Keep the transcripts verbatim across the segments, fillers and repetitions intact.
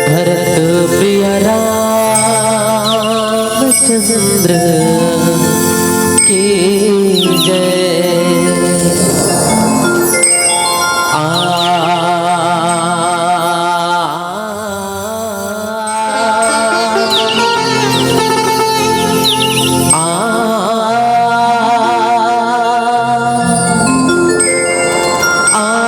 भरत प्रिय रामचंद्र की जय। आ, आ, आ,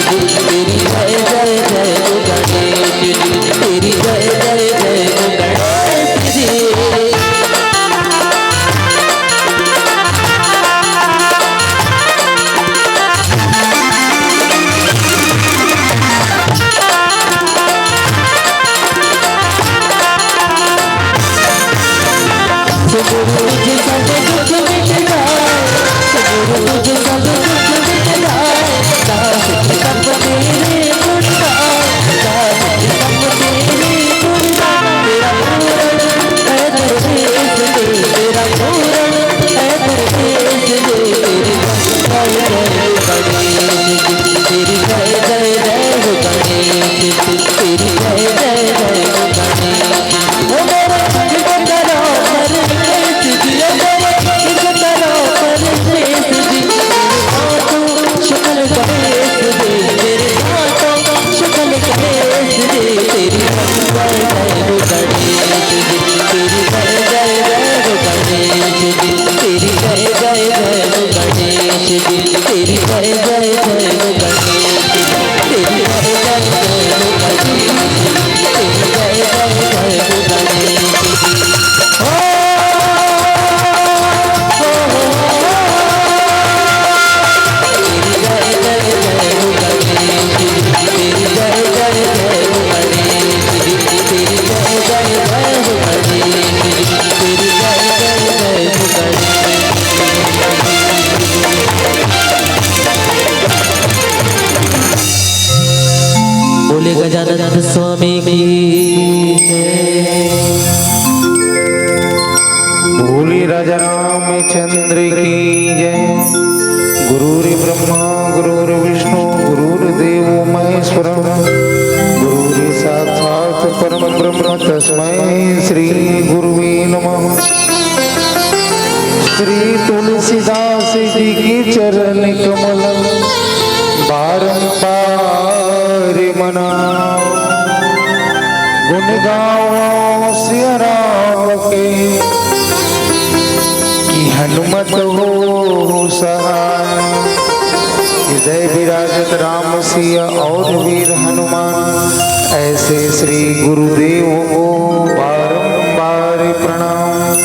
तेरी जय जय जय हो गणेश जी, तेरी जय जय जय हो गणेश जी। बोले गजानंद स्वामी की जय। बोले राजा रामचंद्र की जय। गुरुर्ब्रह्मा गुरुर्विष्णु गुरुर्देवो महेश्वर, गुरुर्साक्षात् परम ब्रह्म, तस्मै श्री गुरुवे नमः। श्री तुलसीदास जी के चरण कमल बारंबार मनाओ। गुण गाओ सिया राम के, कि हनुमत हो सहाय। हृदय विराजत राम सिया और वीर हनुमान, ऐसे श्री गुरुदेव को बारंबार प्रणाम।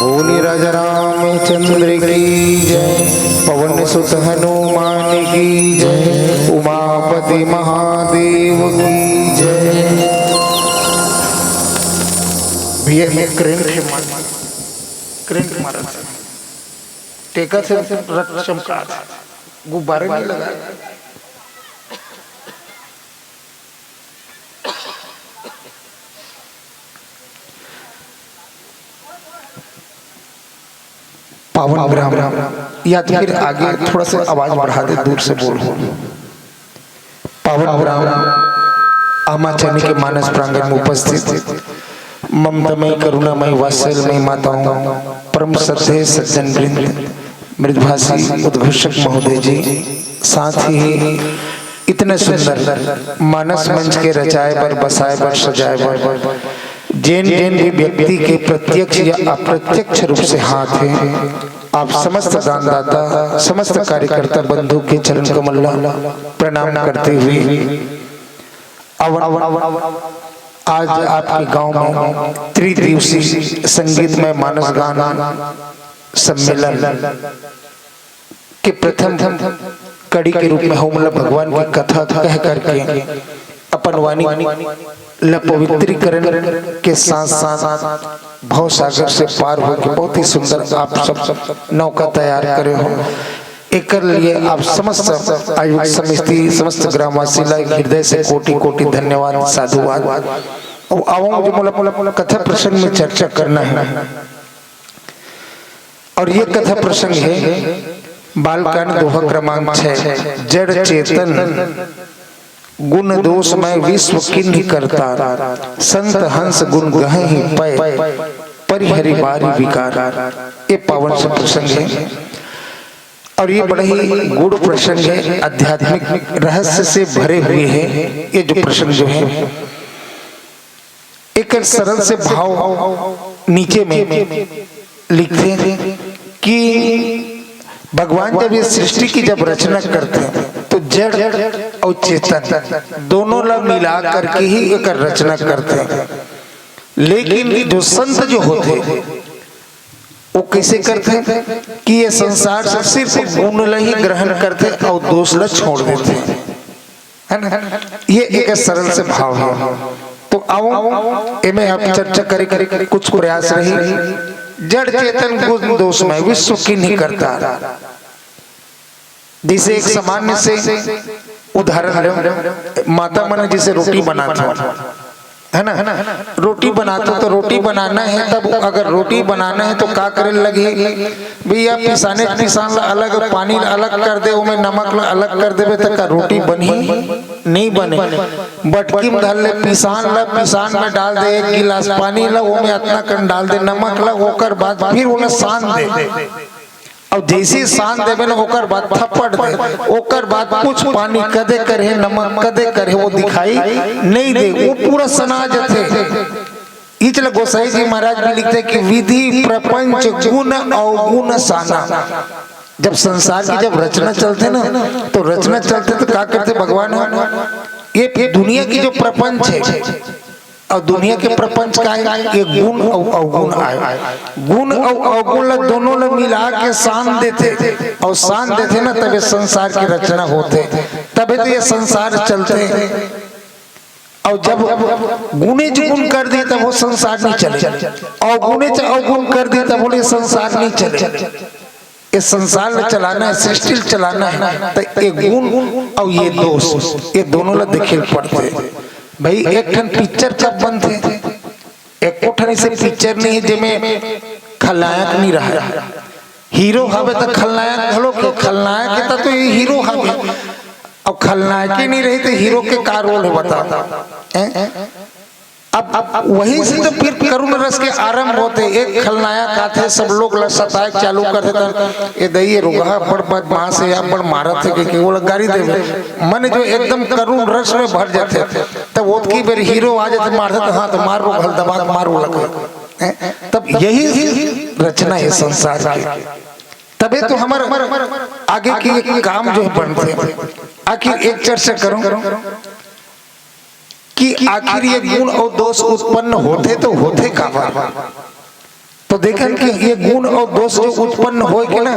बोले राजा रामचंद्र की जय, पवन सुत हनुमान की जय, उमापति महादेव की जय। भैया, ये करंट हे, मार, करंट मारा, टेका से रक्त चमका, गुब्बारे नहीं लगा। पावन ग्राम, या तो फिर आगे थोड़ा सा आवाज बढ़ा दे, दूर से बोल। पावन ग्राम आमाचनी के मानस प्रांगण में उपस्थित ममतामयी, करुणामयी, वात्सल्यमयी माताओं, परम श्रद्धेय सज्जन वृंद, मृदभाषी उद्घोषक महोदय जी, साथ ही इतने सुंदर मानस मंच के रचाए बर, बसाए बर, सजाए बर जेन जेन भी व्यक्ति के प्रत्यक्ष या अप्रत्यक्ष रूप से हाथ हे, आप समस्त दानदाता, समस्त कार्यकर्ता बंधु के चरण कमल ला प्रणाम करते हुए, अवन आज आपके गांव में त्रिदिवसीय संगीतमय मानस गान सम्मेलन के प्रथम कड़ी के रूप में हमला भगवान की कथा कह करके अपन वाणी ल पवित्रीकरण के साथ साथ भव सागर से पार होके बहुत ही सुंदर आप सब नौका तैयार करे हो। एकर लिए आप समस्त आयोजक समिति, समस्त ग्रामवासी ला हृदय से कोटि कोटि धन्यवाद, साधुवाद। अब आवो जो मोला, मोला कथा प्रसंग में चर्चा करना है। और ये कथा प्रसंग है बालकांड दोहा क्रमांक छह, जड़ चेतन गुण दोष मैं विश्व किन्ह करतार, संत हंस गुण गहहि पय, परिहरि बारि विकार। ये पावन से प्रसंग है और ये बड़ा ही गूढ़ प्रसंग है, आध्यात्मिक रहस्य से भरे हुए हैं ये जो प्रसंग जो है। एक सरल से भाव नीचे में लिखते हैं कि भगवान जब ये सृष्टि की जब रचना करते हैं तो जड़ अउ चेतन, दोनों ला मिला करके ही एकर रचना करथे। लेकिन जो संत जो होथे, वो कैसे करथे कि ये संसार से सिर्फ गुण ला ही ग्रहण करथे अउ दोष ला छोड़ देथे, है ना? ये एक सरल से भाव है। तो आओ, एमे आप चर्चा करे, करे कुछ प्रयास रही। जड़ चेतन गुण दोष में विश्व किन्हीं करता। जैसे एक सामान्य से उदाहरण लो, माता मन जैसे रोटी बनात हो, है ना? रोटी बनात हो तो रोटी बनाना है, तब अगर रोटी बनाना है तो का करे लगही? भैया, पिसाने पिसान ला अलग, पानी ला अलग कर दे, ओमे नमक ला अलग कर देबे, त का रोटी बनही? नहीं बने। बटकी में धर ले पिसान ला, पिसान में डाल दे एक गिलास पानी ला, ओमे अतना कन डाल दे नमक ला, ओकर बाद फिर ओला सान दे। अब जैसे सान देबे ना, ओकर बाद थप्पड़ दे, ओकर बाद कुछ पानी कदे करे, नमक कदे करे, वो दिखाई नहीं दे, वो पूरा सना जथे। इचला गोसाई जी महाराज भी लिखते कि विधि प्रपंच गुण अवगुण साना। जब संसार की जब रचना चलते ना, तो रचना चलते तो का करते भगवान? ये दुनिया की जो प्रपंच है, अउ दुनिया के प्रपंच का है, ये गुण अउ अवगुण आय। गुण अउ अवगुण ला दोनों ला मिला के सान देथे, अउ सान देथे ना, तबे संसार के रचना होथे, तबे तो ये संसार चलथे। अउ जब गुणेच गुण कर दे, तब वो संसार नहीं चले, अवगुणेच अवगुण कर दे, तब वो ये संसार नहीं चले। ये संसार ला चलाना है, सृष्टि ला चलाना है, तो ये गुण अउ ये दोष, ये दोनों ला देखे पड़थे। भाई, एक ठन पिक्चर जब बनथे, एको ठन ऐसे पिक्चर नहीं है जेमे खलनायक नहीं रहा। हीरो हवे तो खलनायक घलो के, खलनायक है तो, तो ये हीरो हवे। अब खलनायक ही नहीं रही तो हीरो के का रोल है, बता? हैं? अब, अब वहीं से तो फिर करुण रस के आरंभ होथे। एक खलनायक आथे, सब लोग ला सताए चालू करथे, त ए दई, ए रोगहा बड़ बदमाश हे, या बड़ मारत हे, के, के ओला गारी देवे। मन जो एकदम करुण रस में भर जाथे, तब ओतकी बेर हीरो आ जाथे, मारथे, त हाँ, त मार रोगहा ल दबा के मार ओला कहे। हैं? तब यही रचना है संसार की। तबे तो हमर आगे के काम जो है बनथे। आखिर एक चर्चा करूं कि आखिर ये गुण अउ दोष उत्पन्न होथे तो होथे काबर? तो देखन कि ये गुण अउ दोष जो उत्पन्न होय के ना,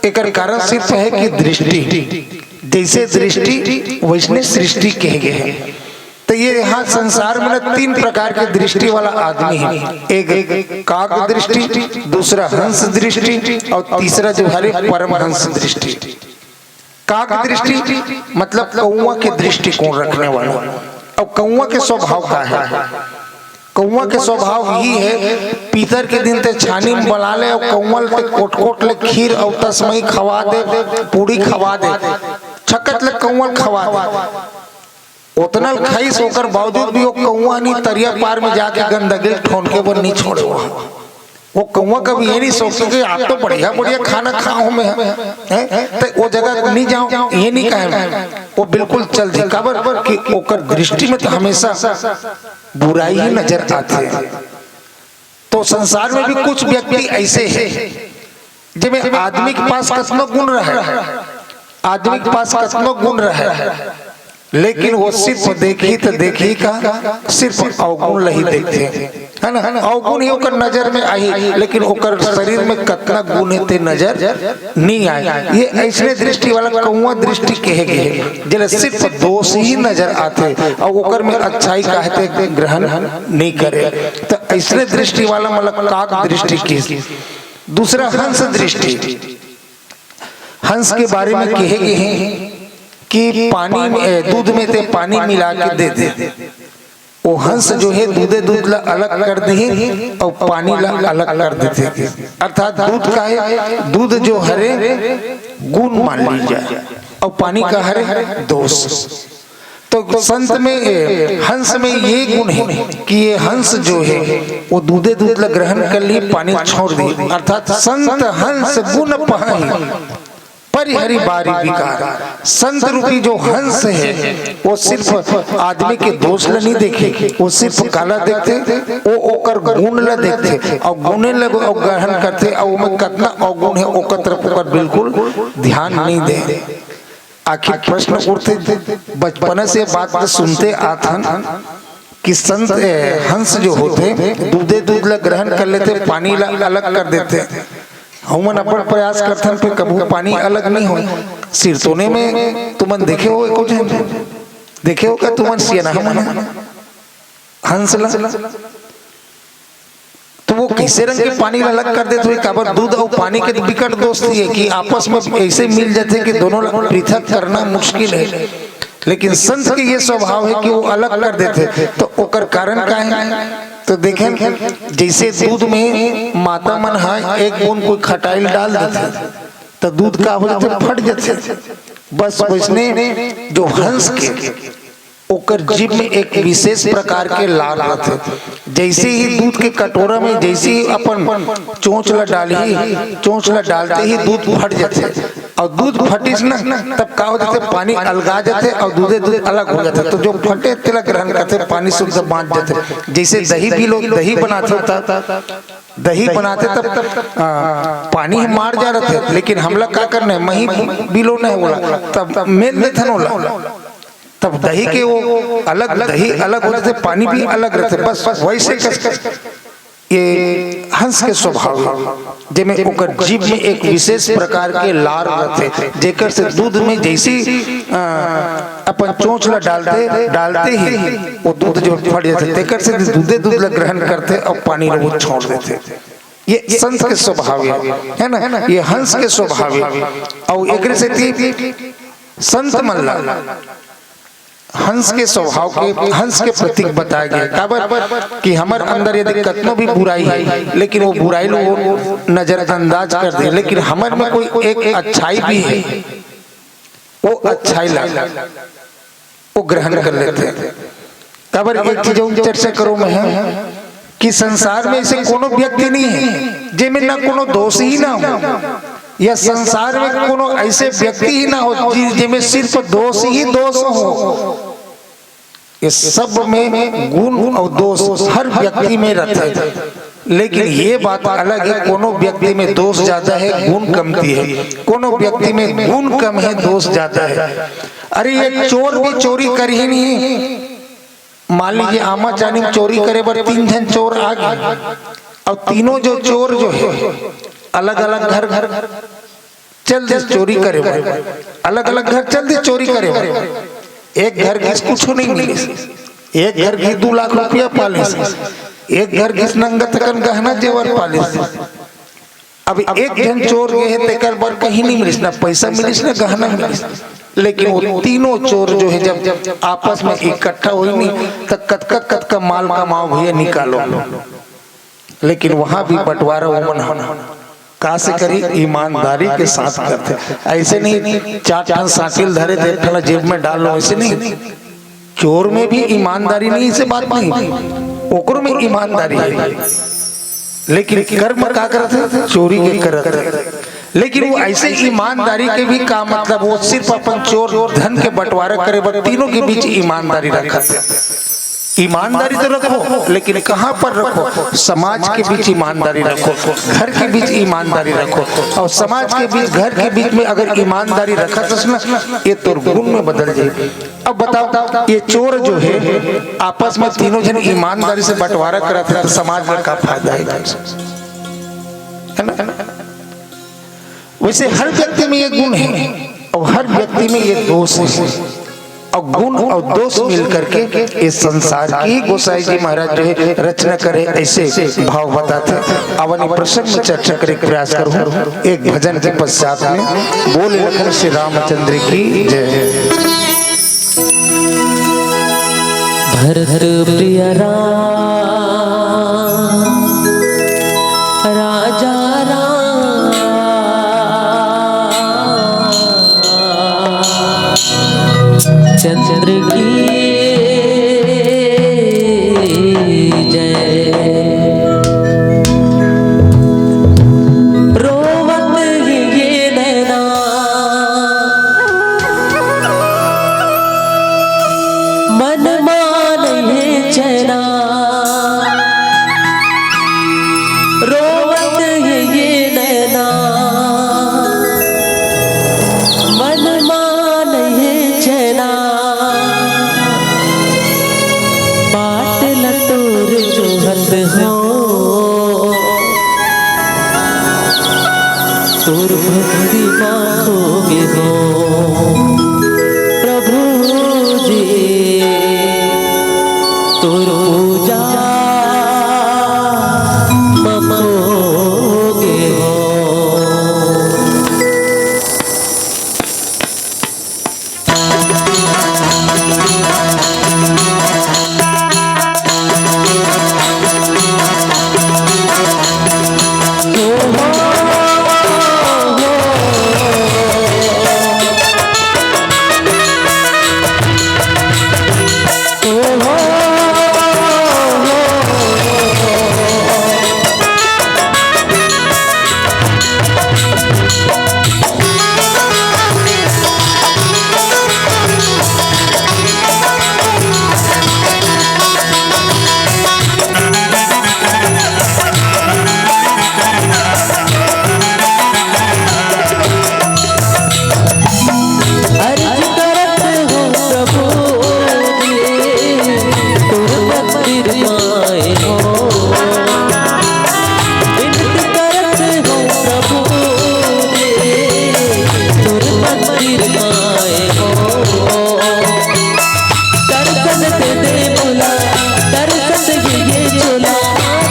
एकर कारण सिर्फ है कि दृष्टि। जैसे दृष्टि वैसने सृष्टि कहे गए हैं। तो ये यहाँ संसार में ना तीन प्रकार के दृष्टि वाला आदमी है। एक काक दृष्टि, दूसरा हंस दृष्टि, अउ तीसरा जो हरे परमहंस दृष्टि। काक दृष्टि मतलब कौआ के दृष्टिकोण रखने वाला। अब कौआ के स्वभाव का है? कौआ के स्वभाव ही है, पीतर के दिन ते छानी में बला ले, अउ कौआ ल ते कोट-कोट ले खीर अउ तसमई खवा दे, पूड़ी खवा दे, छकत ले कौआ ल खवा दे। ओतना ल खाइस, ओकर बावजूद भी वो कौआ नहीं तरिया पार में जाके गंदगी ल ठोनके बर नहीं छोड़े। वहाँ वो कौआ कभी ये नहीं सोचे कि आज तो बढ़िया बढ़िया खाना खाऊं मैं, हैं? तो वो जगह नहीं जाऊं, ये नहीं कहे। वो बिल्कुल चल दी, काबर कि ओकर दृष्टि में तो हमेशा बुराई ही नजर आथे। तो संसार में भी कुछ व्यक्ति ऐसे हैं, जेमे आदमी के पास कतनो गुण रहे, आदमी के पास कतनो गुण रहे, लेकिन वो सिर्फ देखही त देखही का, सिर्फ अवगुण ल ही देखथे, है ना? अवगुण ही ओकर नजर में आही, लेकिन ओकर शरीर में कतना गुण हे ते नजर नहीं आए। ये ऐसने दृष्टि वाला कौआ दृष्टि कहे गए हे, जेला सिर्फ दोष ही नजर आथे, अउ ओकर में अच्छाई काहे ते ग्रहण नहीं करे। तो ऐसने दृष्टि वाला मतलब काक दृष्टि की। दूसरा हंस दृष्टि। हंस के बारे में कहे गए हैं कि पानी में, ए, दूध में ते पानी मिला के दे दे। वो हंस जो है दूधे दूध ला अलग कर दे अउ पानी ला अलग कर देथे। अर्थात दूध का है, दूध जो हरे गुण मान लीजिए, अउ पानी का हरे दोष। तो संत में, ए, हंस में ये गुण है कि ये हंस जो है वो दूधे दूध ला ग्रहण कर ली, पानी छोड़ दी। अर्थात संत हंस गुण पाही, परिहरि बारी विकार। संत रूपी जो हंस है, वो सिर्फ आदमी के दोष ल नहीं देखे, वो सिर्फ काला देखथे, वो ओकर गुण ल देखथे, अउ गुणे ल अउ ग्रहण करथे, अउ ओमे कतना अवगुण है, ओकर तरफ ओकर बिल्कुल ध्यान नहीं दे। आखिर प्रश्न उठथे, बचपन से बात सुनते आथन कि संत, ए, हंस जो होथे, दूधे दूध ला ग्रहण कर लेथे, पानी ला अलग कर देथे। हमन अपन प्रयास करथन, फिर कभू पानी अलग नहीं होय। सिरतोने में तुमन देखे हो एको झन? देखे हो का तुमन सियनहा मन? हंस ला। तो वो कैसे रंग के पानी ला अलग कर देथे? काबर दूध अउ पानी के बिकट दोस्ती हे कि आपस में ऐसे मिल जाथे कि दोनों ला पृथक करना मुश्किल हे। लेकिन संत के ये स्वभाव हे कि वो अलग कर देथे। तो ओकर कारण का हे? तो देखें, जैसे दूध में माता मन ह एक बूंद कोई खटाइल डाल देथे, तो दूध का हो जाथे? फट जाथे। बस वैसने जो हंस के ओकर जीभ में एक विशेष प्रकार के लार रथे। जैसे ही दूध के कटोरा में जैसे ही अपन चोंच ला डालही, चोंच ला डालते ही दूध फट जाथे। अउ दूध फटिस ना, तब का हो जाथे? पानी अलगा जाथे अउ दूधे दूध अलग हो जाथे। तो जो फटे तेला ग्रहण करथे, पानी शुद्ध बांच जाथे। जैसे दही भी लोग दही बनाथे, तब दही बनाथे तब, आ, पानी ह मार जा रथे, लेकिन हमला का करना हे? मही बिलोना हे ओला, तब मेल देथन ओला। तब दही के वो अलग, दही अलग हो जाथे, पानी भी अलग रथे। बस वैसे कस ये हंस के स्वभाव हे, जेमे ओकर जीभ में एक विशेष प्रकार के लार रथे, जेकर से दूध में जैसी, आ, अपन चोंच ला डालते, डालते ही वो दूध जो फट जाथे, तेकर से दूधे दूध ला ग्रहण करथे अउ पानी ला वो छोड़ देथे। ये संत के स्वभाव हे, है ना? ये हंस के स्वभाव हे। अउ एकरे सेती संत मन ला हंस के स्वभाव के, हंस के प्रतीक बताया गया हे। काबर कि हमर अंदर यदि कतनो भी बुराई हे, लेकिन वो बुराई ला वो नजरअंदाज कर दे, लेकिन हमर में कोई एक अच्छाई भी हे, वो अच्छाई ला वो ग्रहण कर लेथे। काबर एक चीज अउ चर्चा करो मैं, कि संसार में ऐसे कोनो व्यक्ति नहीं हे, जेमे ना कोनो दोष ही ना हो, या संसार में कोनो ऐसे व्यक्ति ही ना हो, जि-, जेमे सिर्फ दोष ही दोष हो। ये सब में गुण अउ दोष हर व्यक्ति में रथे, लेकिन ये बात अलग हे, कोनो व्यक्ति में दोष ज्यादा हे, गुण कमती हे, कोनो व्यक्ति में गुण कम हे, दोष ज्यादा हे। अरे, ये चोर भी चोरी करही नहीं। मान लीजिए, आमा चानी में चोरी करे बर तीन झन चोर आ गे, अउ तीनों जो चोर जो हे, अलग-अलग घर, घर चल दिस चोरी करे बर, अलग-अलग घर चल दिस चोरी करे बर। एक घर गिस कुछू नहीं मिलिस, एक घर गिस दू लाख रुपया पालिस, एक घर गिस नंगत अकन गहना जेवर पालिस। अब एक झन चोर गे हे, तेकर बर कहीं नहीं मिलिस, ना पैसा मिलिस, ना गहना मिलिस। लेकिन वो तीनों चोर जो हे, जब आपस में इकट्ठा होही नहीं, त कतका कतका माल कमाओ भैया, निकालो। लेकिन वहां भी बंटवारा ओमन ह का से करी? ईमानदारी के साथ करथे। ऐसे नहीं, चार ठन साटिल धरे थे, एक ठन जेब में डाल लो, ऐसे नहीं। चोर में भी ईमानदारी नहीं, ऐसे बात नहीं, ओकरो में ईमानदारी हे, लेकिन कर्म का करत हे? चोरी के करत हे। लेकिन वो ऐसे ईमानदारी के भी का मतलब, वो सिर्फ अपन चोर धन के बंटवारा करे बर तीनों के बीच ईमानदारी रखत हे। ईमानदारी तो रखो, लेकिन कहाँ पर रखो? समाज के बीच ईमानदारी रखो, घर के बीच ईमानदारी रखो। अउ समाज के बीच, घर के बीच में अगर ईमानदारी रखत हस ना, ये तोर गुण में बदल जाही। अब बताओ, ये चोर जो हे, आपस में तीनों झन ईमानदारी से बंटवारा करत हे, तो समाज में का फायदा हे? है ना? वैसे हर व्यक्ति में ये गुण हे अउ हर व्यक्ति में ये दोष हे। अउ गुण अउ दोष मिल करके ये संसार की गोसाई जी महाराज जो हे रचना करे, ऐसे भाव बताथे। आवा ए प्रसंग में चर्चा करे के प्रयास करहूं एक भजन के पश्चात में। बोले लखन श्री रामचंद्र की जय। भरत प्रिय राम, राजा राम, चंद्र की जय। रोवत ये नैना, मन मानहे चैना। रोवत ये नैना, मन मान हो, तोर भक्ति मा खो गे हो प्रभु जी, तोर पूजा मा खो गे हो। अर्ज करत हो प्रभु जी, तोर मंदिर माए हो। विनती करत हो प्रभु जी, तोर मंदिर माए हो। दर्शन दे दे मोला, दर्शन दे ये झोला,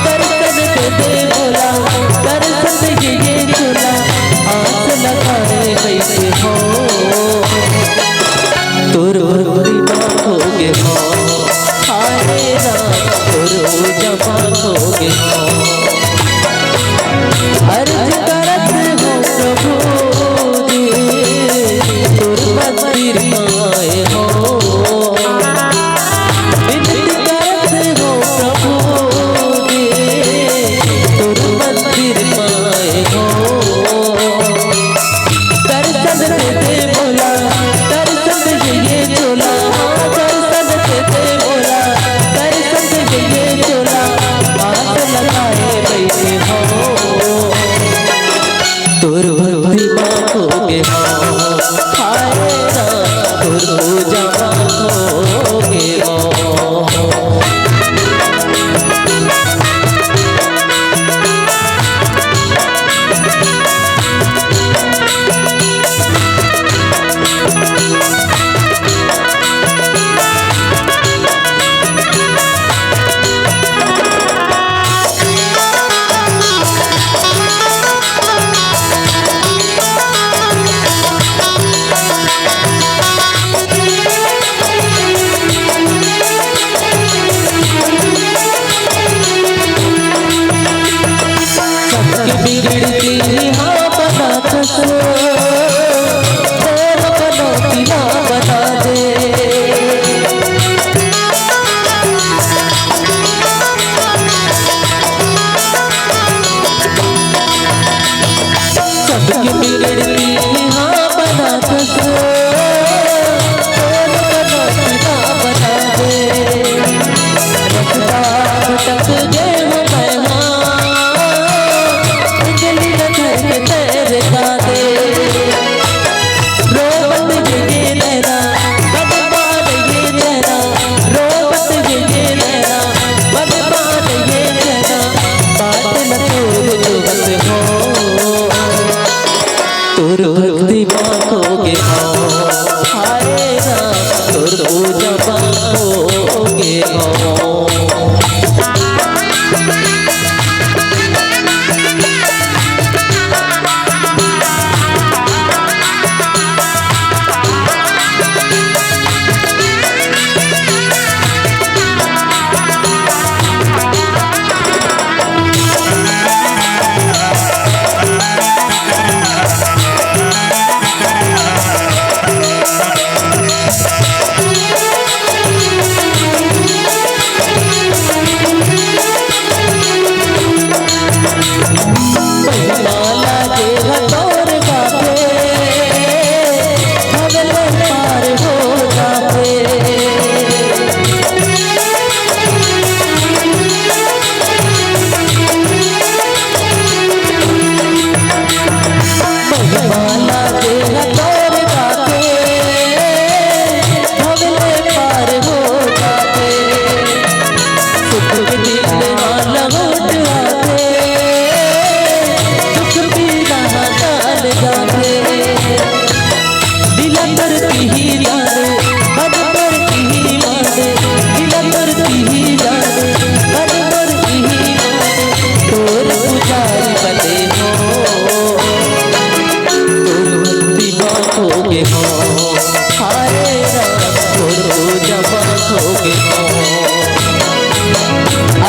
दर्शन दे दे मोला, दर्शन दे ये झोला। आस लगाए बैठे हो, तोर भक्ति मा खो गे हो। हाय राम, तोर पूजा मा खो गे हो। अर्ज करत हो प्रभु जी, तोर मंदिर माए हो। विनती करत हो प्रभु जी, तोर मंदिर माए हो। दर्शन दे दे मोला, दर्शन दे ये झोला, दर्शन दे दे मोला, दर्शन दे ये झोला। आस लगाए बैठे हो, तोर भक्ति मा खो गे हो। हाय राम, तोर पूजा मा खो गे हो।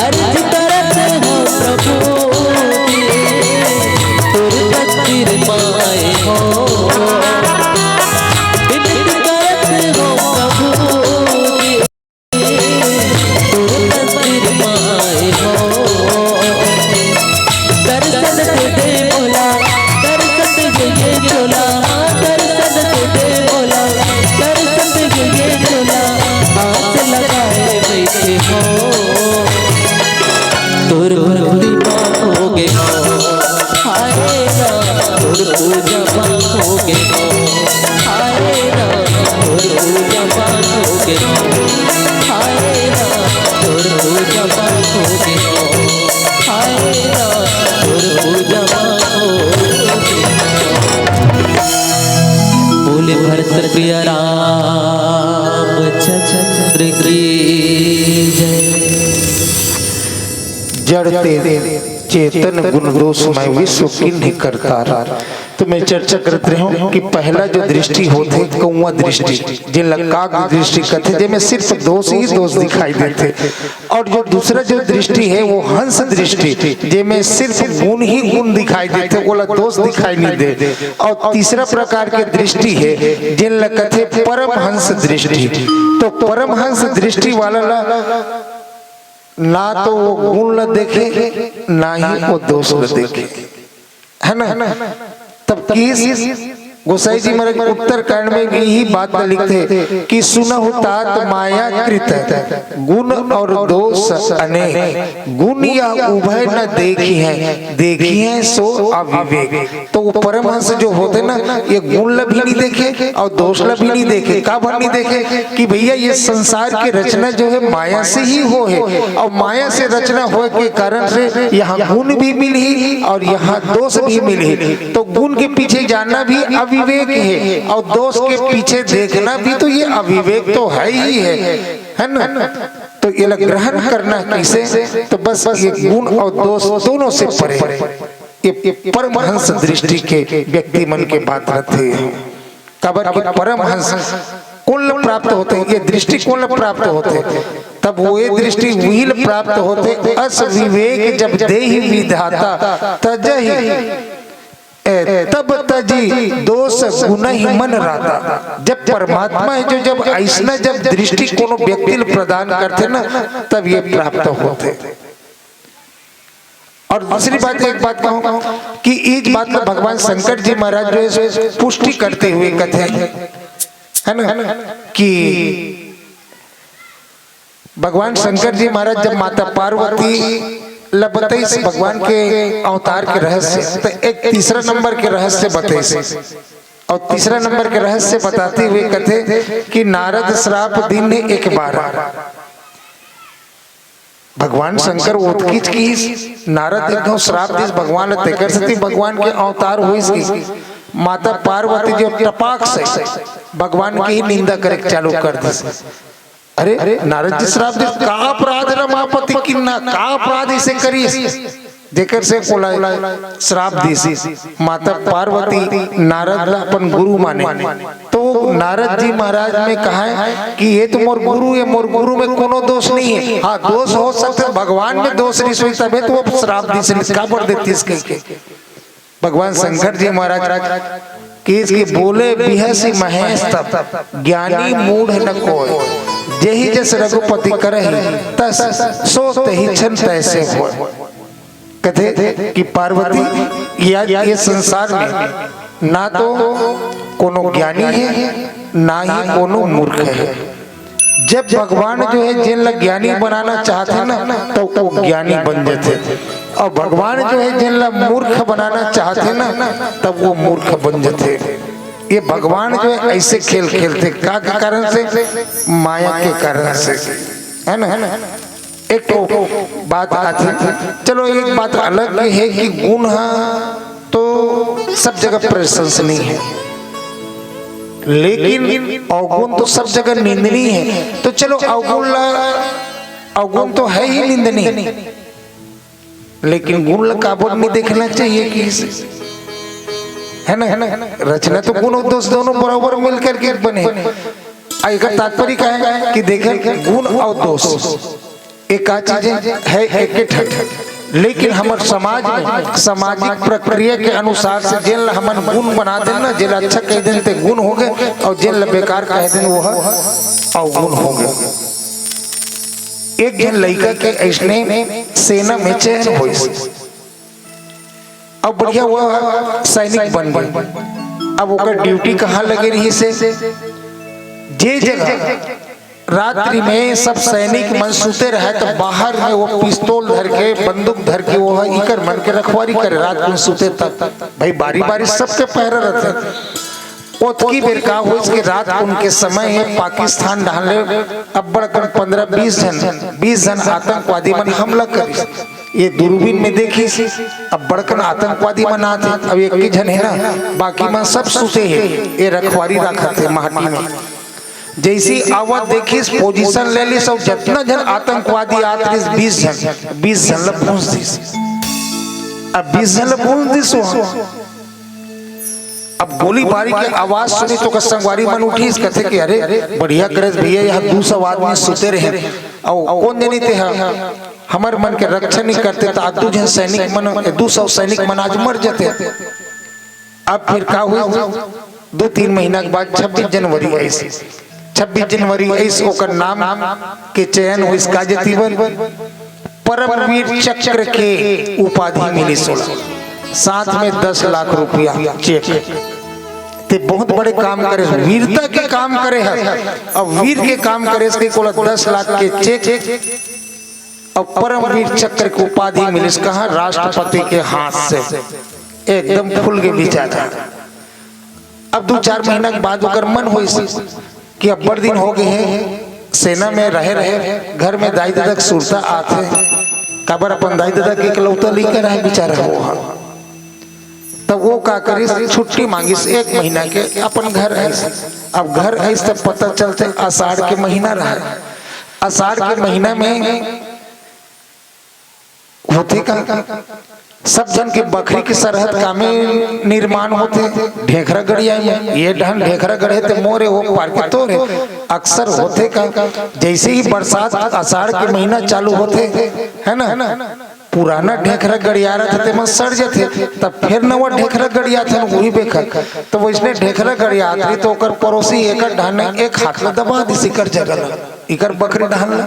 अर्ज करत हो प्रभु जी, तोर पद पाए हो। विनती करत हो प्रभु जी, तोर पद पाए हो। दर्शन दे दे भोला, दर्शन दे दे भोला, दर्शन दे दे भोला, दर्शन दे दे भोला, आस लगाए बैठे हो। तोर भक्ति पाओगे हो, हाय राम, तोर पूजा पाओगे हो, हाय राम, तोर पूजा पाओगे हो, हाय राम, तोर पूजा पाओगे हो, हाय राम, तोर पूजा पाओगे हो। बोले भरत प्रिय रामचंद्र की जय। जड़ तेरे चेतन गुण दोष मैं विश्व किन्हीं करतार। तो मैं चर्चा करत रहे हूँ कि पहला जो दृष्टि होथे कौवा दृष्टि, जेला काग दृष्टि कथे, जेमे सिर्फ दोष ही दोष दिखाई देथे, और जो दूसरा जो दृष्टि है वो हंस दृष्टि, जेमे सिर्फ गुण ही गुण दिखाई देथे, ओला दोष दिखाई नहीं दे। और तीसरा प्रकार के दृष्टि है जेला कथे परमहंस दृष्टि। तो परमहंस दृष्टि वाला ला ना तो वो गुण ला देखे, ना ही वो दोष ला देखे, है ना? तब किस गोसाई जी महाराज उत्तरकांड में भी यही बात ला लिखथे कि सुनहु तात माया कृत, गुण और दोष अनेक, गुण या उभय न देखिहैं, देखिहैं सो अविवेक। तो वो परमहंस जो होथे ना, ये गुण ला भी नहीं देखे और दोष ला भी नहीं देखे। काबर नहीं देखे? कि भैया, ये संसार के रचना जो है माया से ही होहे, और माया से रचना होए के कारण से यहाँ गुण भी मिलही और यहाँ दोष भी मिलही। तो गुण के पीछे जाना भी अविवेक है और दोष के पीछे देखना भी, तो ये अविवेक तो है ही है, है ना? तो ये ला ग्रहण करना कैसे? तो बस ये गुण और दोष दोनों से परे, ये परमहंस दृष्टि के व्यक्ति मन के बात रथे। काबर कि परमहंस कोन ला प्राप्त होथे? ये दृष्टि कोन ला प्राप्त होथे? तब वो ये दृष्टि वही ला प्राप्त होथे, अस विवेक जब देहि विधाता तजहि, ए, तब तजि दोष गुनहि मन राता। जब परमात्मा है जो जब ऐसना जब दृष्टि कोनो व्यक्ति ला प्रदान करथे ना, तब ये प्राप्त होथे। और दूसरी बात, एक बात कहूँ कि इस बात ला भगवान शंकर जी महाराज जो है पुष्टि करते हुए कथे, है ना, कि भगवान शंकर जी महाराज जब माता पार्वती ला बताइस भगवान के अवतार के रहस्य, तो एक तीसरा नंबर के रहस्य बताइस। और तीसरा नंबर के रहस्य बताते हुए कथे कि नारद श्राप दिन एक बार। भगवान शंकर ओतकीच किहिस, नारद एक घांव श्राप दिस भगवान ला, तेकर सेती भगवान के अवतार होइस कि माता पार्वती जो टपाक से भगवान के ही निंदा करे चालू कर दिस। अरे, नारद जी श्राप दिस, का अपराध रमापति किन्ना, का अपराध इसे करिस, जेकर से ओला श्राप दिस। माता पार्वती नारद ला अपन गुरु माने, तो नारद जी महाराज में कहा है कि ये तो मोर गुरु है, मोर गुरु में कोनो दोष नहीं है। हाँ, दोष हो सकथे, भगवान में दोष नहीं सोई, तबे तो वो श्राप दिस, काबर देतिस कहिके। भगवान शंकर जी महाराज किहिस कि बोले बिहसि महेश तब, ज्ञानी मूढ़ न कोय। जेहि जस रघुपति करहि, तस सो तेहि छन तैसे होय। कथे कि पार्वती, या ये संसार में ना तो कोनो ज्ञानी है, ना ही कोनो मूर्ख है। जब भगवान जो है जेन ला ज्ञानी बनाना चाहथे ना, तो वो ज्ञानी बन जाथे, और भगवान जो है जेन ला मूर्ख बनाना चाहथे ना, तब वो मूर्ख बन जाथे। ये भगवान जो है ऐसे खेल खेलथे, का के कारण से? माया के कारण से, है ना? एक तो बात आथे, चलो, एक बात अलग ये है कि गुण हा तो सब जगह प्रशंसनीय है, लेकिन अवगुण तो सब जगह निंदनीय है। तो चलो, अवगुण ला, अवगुण तो है ही निंदनीय, लेकिन गुण ला काबर नहीं देखना चाहिए कि इसे, है ना, है ना? रचना तो गुण और दोष दोनों बराबर मिल करके बने। आ एकर तात्पर्य का है कि देखे, गुण और दोष एक का चीज है, एक ठन। लेकिन हमर समाज में सामाजिक प्रक्रिया के अनुसार से जेन ला हमन गुण बना देन ना, जेन ला अच्छा कह देन ते गुण हो गए, और जेन ला बेकार कह देन वो ह अवगुण हो गए। एक झन लइका के ऐसने सेना में चयन होइस, अब बढ़िया वो सैनिक बन गए। अब ओकर ड्यूटी कहाँ लगे रहिस हे? जे जगह रात्रि में सब सैनिक मन सुते रहे, तो बाहर में वो पिस्तौल धर के, बंदूक धर के, वो इकर मन के रखवारी करे रात में सुते तक। भाई, बारी बारी सबके पहरा रहते। ओतकी बेर का होइस कि रात कुन के समय हे, पाकिस्तान डहान ले अब्बड़ कन पंद्रह बीस झन, बीस झन आतंकवादी मन हमला करिस। ये दूरबीन में देखिस, अब्बड़ कन आतंकवादी मन आत हे। अब एक ही झन हे ना, बाकी मन सब सुते हे, ये रखवारी राखत हे माटी में। जैसी आवत देखिस, पोजीशन ले लिस, और जतना झन आतंकवादी आत रहिस, बीस झन, बीस झन ला भूंस दिस। अब बीस झन ला भूंस दिस वो। अब गोलीबारी के आवाज सुनिस तो ओकर संगवारी मन उठिस, कथे कि अरे, बढ़िया करेस भैया, यहाँ दू सौ आदमी सुते रहे, और कौन जनी ते ह हमर मन के रक्षा नहीं करते, तो आज दू झन सैनिक मन, दू सौ सैनिक मन आज मर जाते। अब फिर का हुई? दो तीन महीना के बाद छब्बीस जनवरी आइस। छब्बीस जनवरी आइस, ओकर नाम के चयन होइस का जतीवन, परमवीर चक्र के उपाधि मिलिस ओला, साथ में दस लाख रुपया चेक। ते बहुत बड़े काम करे, वीरता के काम करे हे। अब वीर के काम करे, इसके कोला दस लाख के चेक और परमवीर चक्र के उपाधि मिलिस कहाँ? राष्ट्रपति के हाथ से। एकदम फूल के बेचारा। अब दू चार महीना के बाद ओकर मन होइस कि अब्बड़ दिन हो गए हे सेना में रहे रहे, घर में दाई ददा के सुरता आथे, काबर अपन दाई ददा के इकलौता लइका रहे बेचारा वो ह। तब वो का करिस, छुट्टी मांगिस एक महीना के, अपन घर आइस। अब घर आइस तब पता चलथे आषाढ़ के महीना रहे। आषाढ़ के महीना में होथे का, सब झन के बखरी के सरहद कामे निर्माण होथे, ढेखरा गड़िया में, ये डहन ढेखरा गड़े ते मोरे, वो पार के तोरे। अक्सर होथे का, जैसे ही बरसात आषाढ़ के महीना चालू होथे, है ना, पुराना ढेखरा गड़िया रथे, तेमा सड़ जथे, तब फिर नवा ढेखरा गड़िया थन वही बेखर। तो वैसने ढेखरा गड़िया आत रही, तो ओकर पड़ोसी एकर डहन एक हाथ ला दबा दिस, इकर जगह ला, इकर बखरी डहन ला।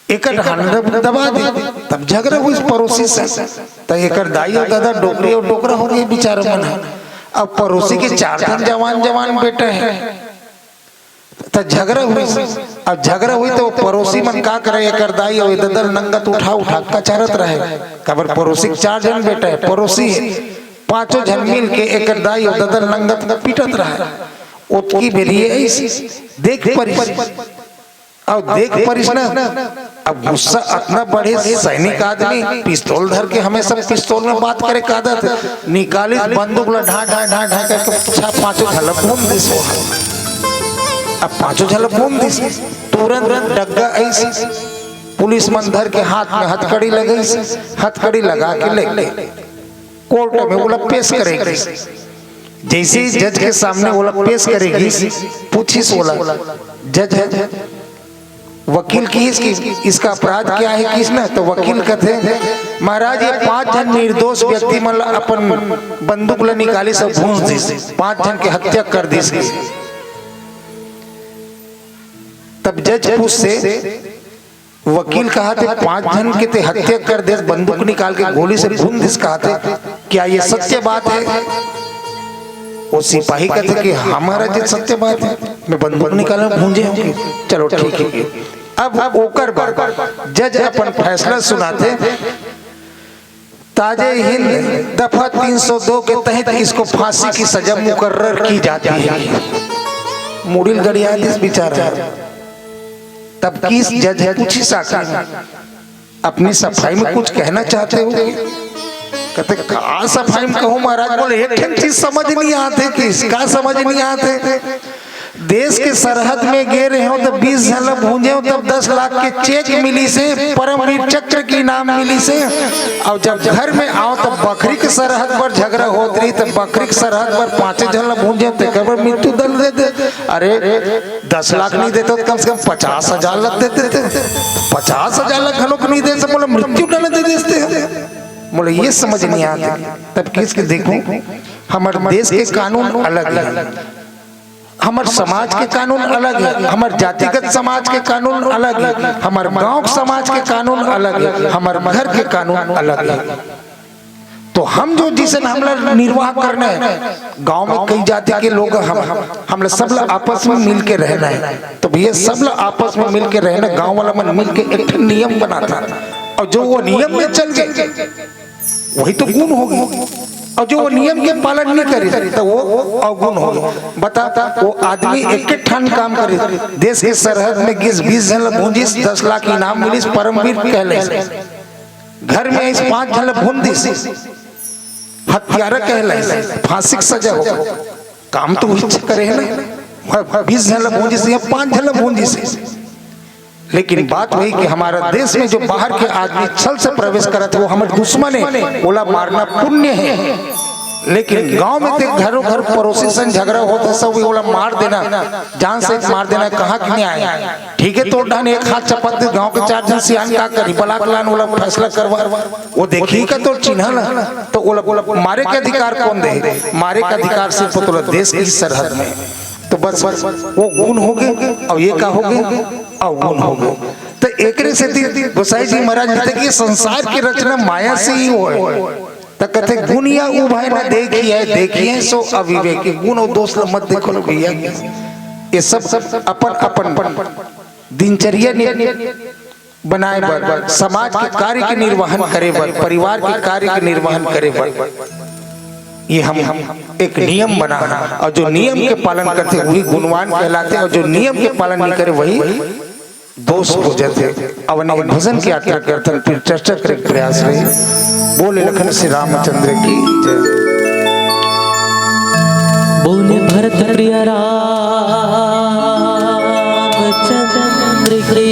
एकर डहन दब-, दबा दे, तब झगड़ा हुई पड़ोसी से। त एकर दाई और दादा डोकरी और डोकरा हो गए बेचारा मन ह। अब पड़ोसी के चार झन जवान जवान बेटा है, त झगड़ा हुई। अब झगड़ा हुई तो पड़ोसी मन का करे, एकर दाई और दादा नंगत उठा उठा कचारत रहे। काबर पड़ोसी के चार झन बेटा है, पड़ोसी है, पांचों झन मिल के एकर दाई और दादा नंगत पीटत रहे। ओतकी बेरिए आइस, देख परिस। अब देख परिस ना, अब गुस्सा अतना बढ़े, सैनिक आदमी पिस्तौल धर के, हमेशा पिस्तौल में बात करे का आदत, निकालिस बंदूक ला, ढा ढा ढा ढा करके छह पांचों झन ला भून दिस वो। अब पांचों झन ला भून दिस, तुरंत डग्गा आइस, पुलिस मन धर के हाथ में हथकड़ी लगाइस, हथकड़ी लगा के ले कोर्ट में ओला पेश करे गिस। जैसे ही जज के सामने ओला पेश करे गिस, पूछिस ओला, जज, वकील किहिस कि इसका अपराध क्या है, किहिस ना, तो वकील कथे, महाराज, ये पांच झन निर्दोष व्यक्ति मन ला अपन बंदूक ला निकालिस अउ भूंस दिस, पांच झन के हत्या कर दिस। तब जज पूछथे, वकील कहाथे, पांच झन के ते हत्या कर देस, बंदूक निकाल के गोली से भून दिस, कहाथे, क्या ये सत्य बात है? वो सिपाही कथे कि हमारा जे सत्य बात है, मैं बंदूक निकाला, भूंजे होंगे। चलो ठीक है। अब ओकर बाद जज अपन फैसला सुनाथे, ताजे हिंद दफा तीन सौ दो के तहत इसको फांसी की सजा मुकर्रर की जाती है। मुड़िल गड़िया दिस बेचारा। तब किस जज पूछिस आखिर, अपनी सफाई में कुछ कहना चाहते हो? कथे, का सफाई में कहूं महाराज, बोले, एक ठन चीज समझ नहीं आते, किस का समझ नहीं आते? देश के सरहद में गे रहेंव त बीस झन ल भूंजेंव, तब दस लाख के चेक मिलिस हे, परमवीर चक्र के इनाम मिलिस हे। अउ जब घर में आंव त बखरी के सरहद बर झगरा होत रहिस, त बखरी के सरहद बर पांचे झन ल भूंजेंव, तेकर बर मृत्यु दंड दे दे। अरे, दस लाख नहीं देते त कम से कम पचास हजार लाख देते थे। पचास हजार लाख घलोक नहीं दे से मोला मृत्यु दंड दे देते। मोला ये समझ नहीं आते। तब किस के देखो, हमर देश के कानून अलग हे, हमर समाज के कानून अलग हे, हमर जातिगत समाज के कानून अलग हे, हमर गांव के समाज के कानून अलग हे, हमर घर के कानून अलग हे। तो हम जो जिसन हमला निर्वाह करना हे, गांव में कई जाति के लोग हम, हमला सब ला आपस में मिल के रहना हे। तो भैया, सब ला आपस में मिल के रहना, गांव वाला मन मिल के एक ठन नियम बनाथे, अउ जो वो नियम में चल गे, वही तो गुण होगे। अउ जो वो नियम के पालन नहीं करे, तो वो अवगुण होगे। बता, वो आदमी एक ठन काम करे, देश के सरहद में गिस, बीस झन ल भूंजिस, दस लाख इनाम मिलिस, परमवीर कहलाइस। घर में आइस, पांच झन ल भूंज दिस, हत्यारा कहलाइस, फांसी के सजा हो। काम तो वही करे हे ना, बीस झन ल भूंजिस या पांच झन ल भूंजिस। लेकिन बात वही कि हमारा देश में जो बाहर के आदमी छल से प्रवेश करत हे, वो हमर दुश्मन हे, ओला मारना पुण्य हे। लेकिन गांव में ते घरों घर पड़ोसी संग झगरा होत हे, सब ओला मार देना, जान से मार देना, कहाँ के न्याय? ठीक हे, तोर डहन एक हाथ चपत दे, गांव के चार झन सियान का करी, बला के लान, ओला फैसला करवा, वो देखही का तोर चिन्हा ला, तो ओला, ओला मारे के अधिकार कौन दे? मारे के अधिकार सिर्फ तोला देश की सरहद में। तो बस वो गुण होगे, अउ ये का होगे? अवगुण होगे। तो एकरे सेती गोसाई जी महाराज कहथे कि संसार की रचना माया से ही होय। त कहथे, "गुण या उभय न देखिए, देखिए सो अविवेकी।" गुण अउ दोष ल मत देखो ना भैया, ये सब अपन अपन दिनचर्या नि-, बनाए बर, समाज के कार्य के निर्वहन करे बर, परिवार के कार्य के निर्वहन करे बर ये हम एक नियम बना हे, अउ जो नियम के पालन करथे वही गुणवान कहलाथे, अउ जो नियम के पालन नहीं करे वही दोष हो जाथे। अब अनेक भजन की यात्रा करथन, फिर चर्चा करे के प्रयास रही। बोले लखन श्री रामचंद्र की जय। बोले भरत प्रिय रामचंद्र की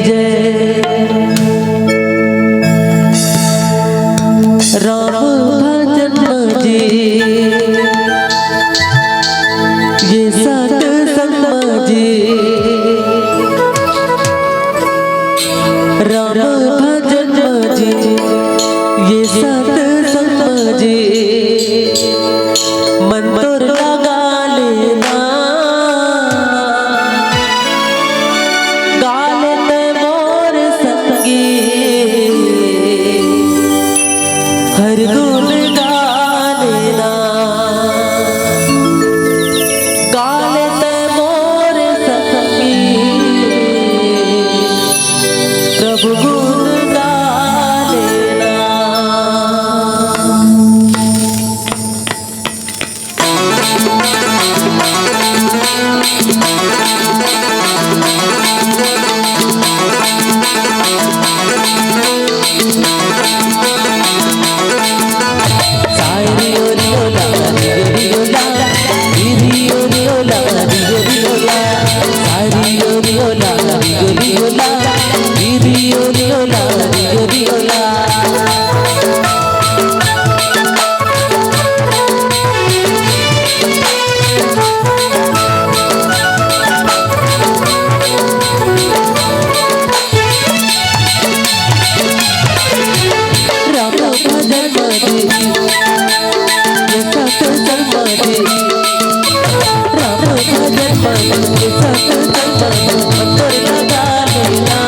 जय। राम भजन मजी, ये सत्संग मजी। राम भजन मजी, ये सत्संग मजी। मन तोर लगा लेना, गाले ते मोर संगी। हर गुण गाने ना, गाले ते मोर संगी, प्रभु गुण गाने ना। राम भजन मजी, ये सत्संग मजी। राम भजन मजी, ये सत्संग मजी। मन तोर लगा लेना,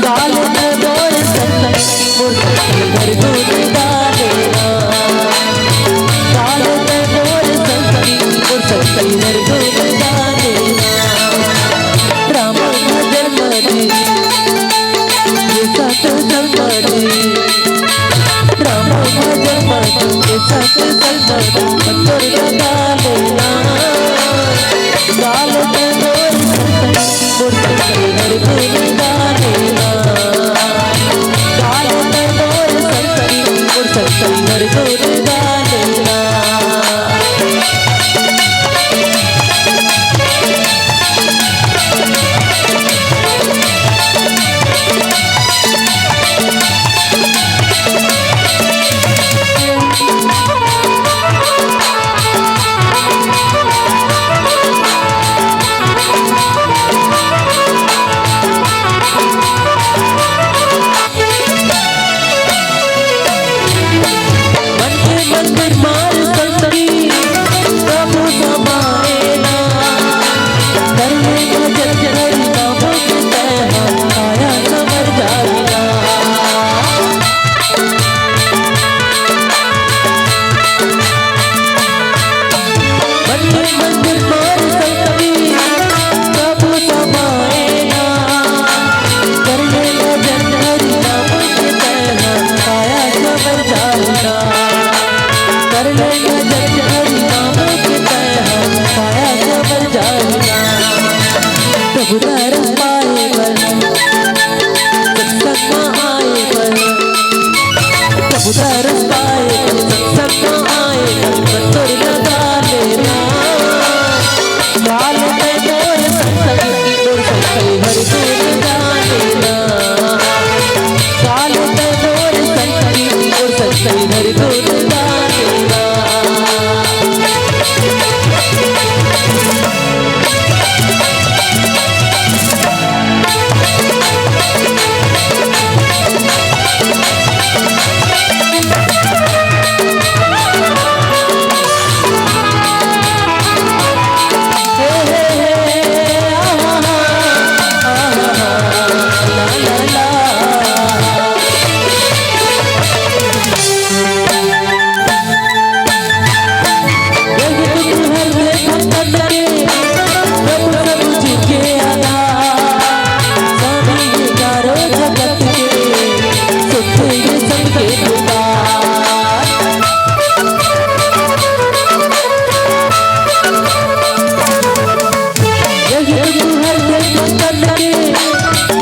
गाले ते मोर संगी, मोर संगी हर गुण गाने ना। गाले ते मोर संगी, मोर संगी हर गुण गाने ना। राम भजन मजी, ये सत्संग मजी। राम भजन मजी, ये सत्संग मजी। मन तोर लगा लेना, गाले ते मोर संगी, मोर संगी हर गुण गाने ना। गाले ते मोर संगी, मोर संगी हर गुण गाने ना। उदरस पाए बर, सत्संग म आए बर, उदरस पाए बर, सत्संग म आए बर, मन तोर लगा लेना। काल तै मोर संग संगी, मोर संग संगी हर गुण गा लेना। काल तै मोर संग संगी, मोर संग संगी हर गुण गा लेना। यही तुहर से संकट के,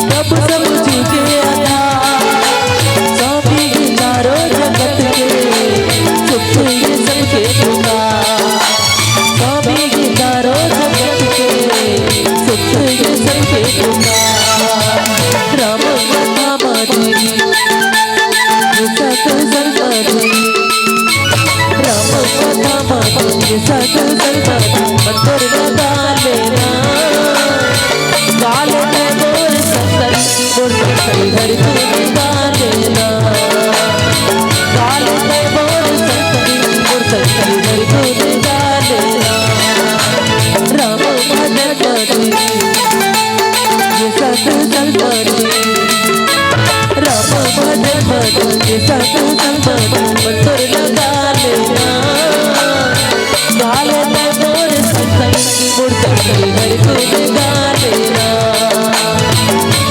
सब समझ के आधार। स्वामी ये चारों जगत के, सुख ये सबके पुकार। स्वामी ये चारों जगत के, सुख ये सबके पुकार। राम कथा माधुरी, ये सत संगति। राम कथा माधुरी, ये सत संगति। मंदिर लगा लेना, काल में मोर संतन, मोर संतन घर तू लगा लेना। काल में मोर संतन, मोर संतन घर तू लगा लेना। राम भजन माधुरी, ये सत संगति। राम भजन भजन के साथ संगत मंत्र लगा लेना। काल में मोर संग संग मोर संग संग घर को जगा लेना।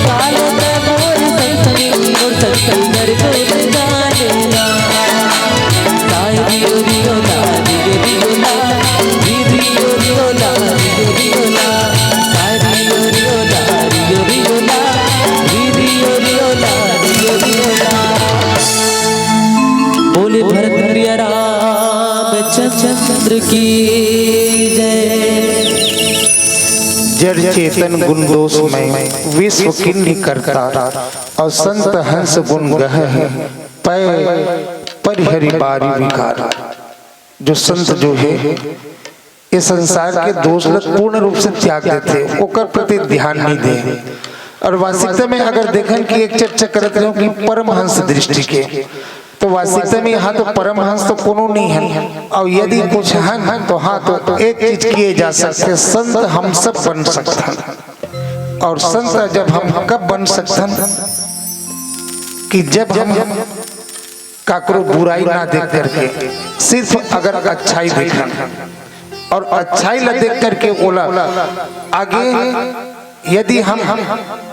काल में मोर संग संग मोर संग संग घर को जगा लेना। तारी ओरी ओला, री ओरी ओला, री ओरी ओला, री ओरी ओला। बोले भरत प्रिय रामचंद्र की जय। जड़ चेतन गुण दोष में, विश्व किन्हीं करता, और संत हंस गुण गह है, पै परिहरि बारी विकार। जो संत जो है, ये संसार के दोष ल पूर्ण रूप से त्याग देथे, ओकर प्रति ध्यान नहीं दे। और वास्तविकता में अगर देखन कि एक चर्चा करत रहो कि परमहंस दृष्टि के, तो वास्तविकता में यहाँ तो परमहंस तो कोनो नहीं है, और यदि कुछ है तो हाँ, तो एक चीज किए जा सकते, संत हम सब बन सकते हैं। और संत जब हम कब बन सकते हैं कि जब हम काकरो बुराई ना देख करके सिर्फ अगर अच्छाई देखन और अच्छाई ला देख करके ओला आगे यदि हम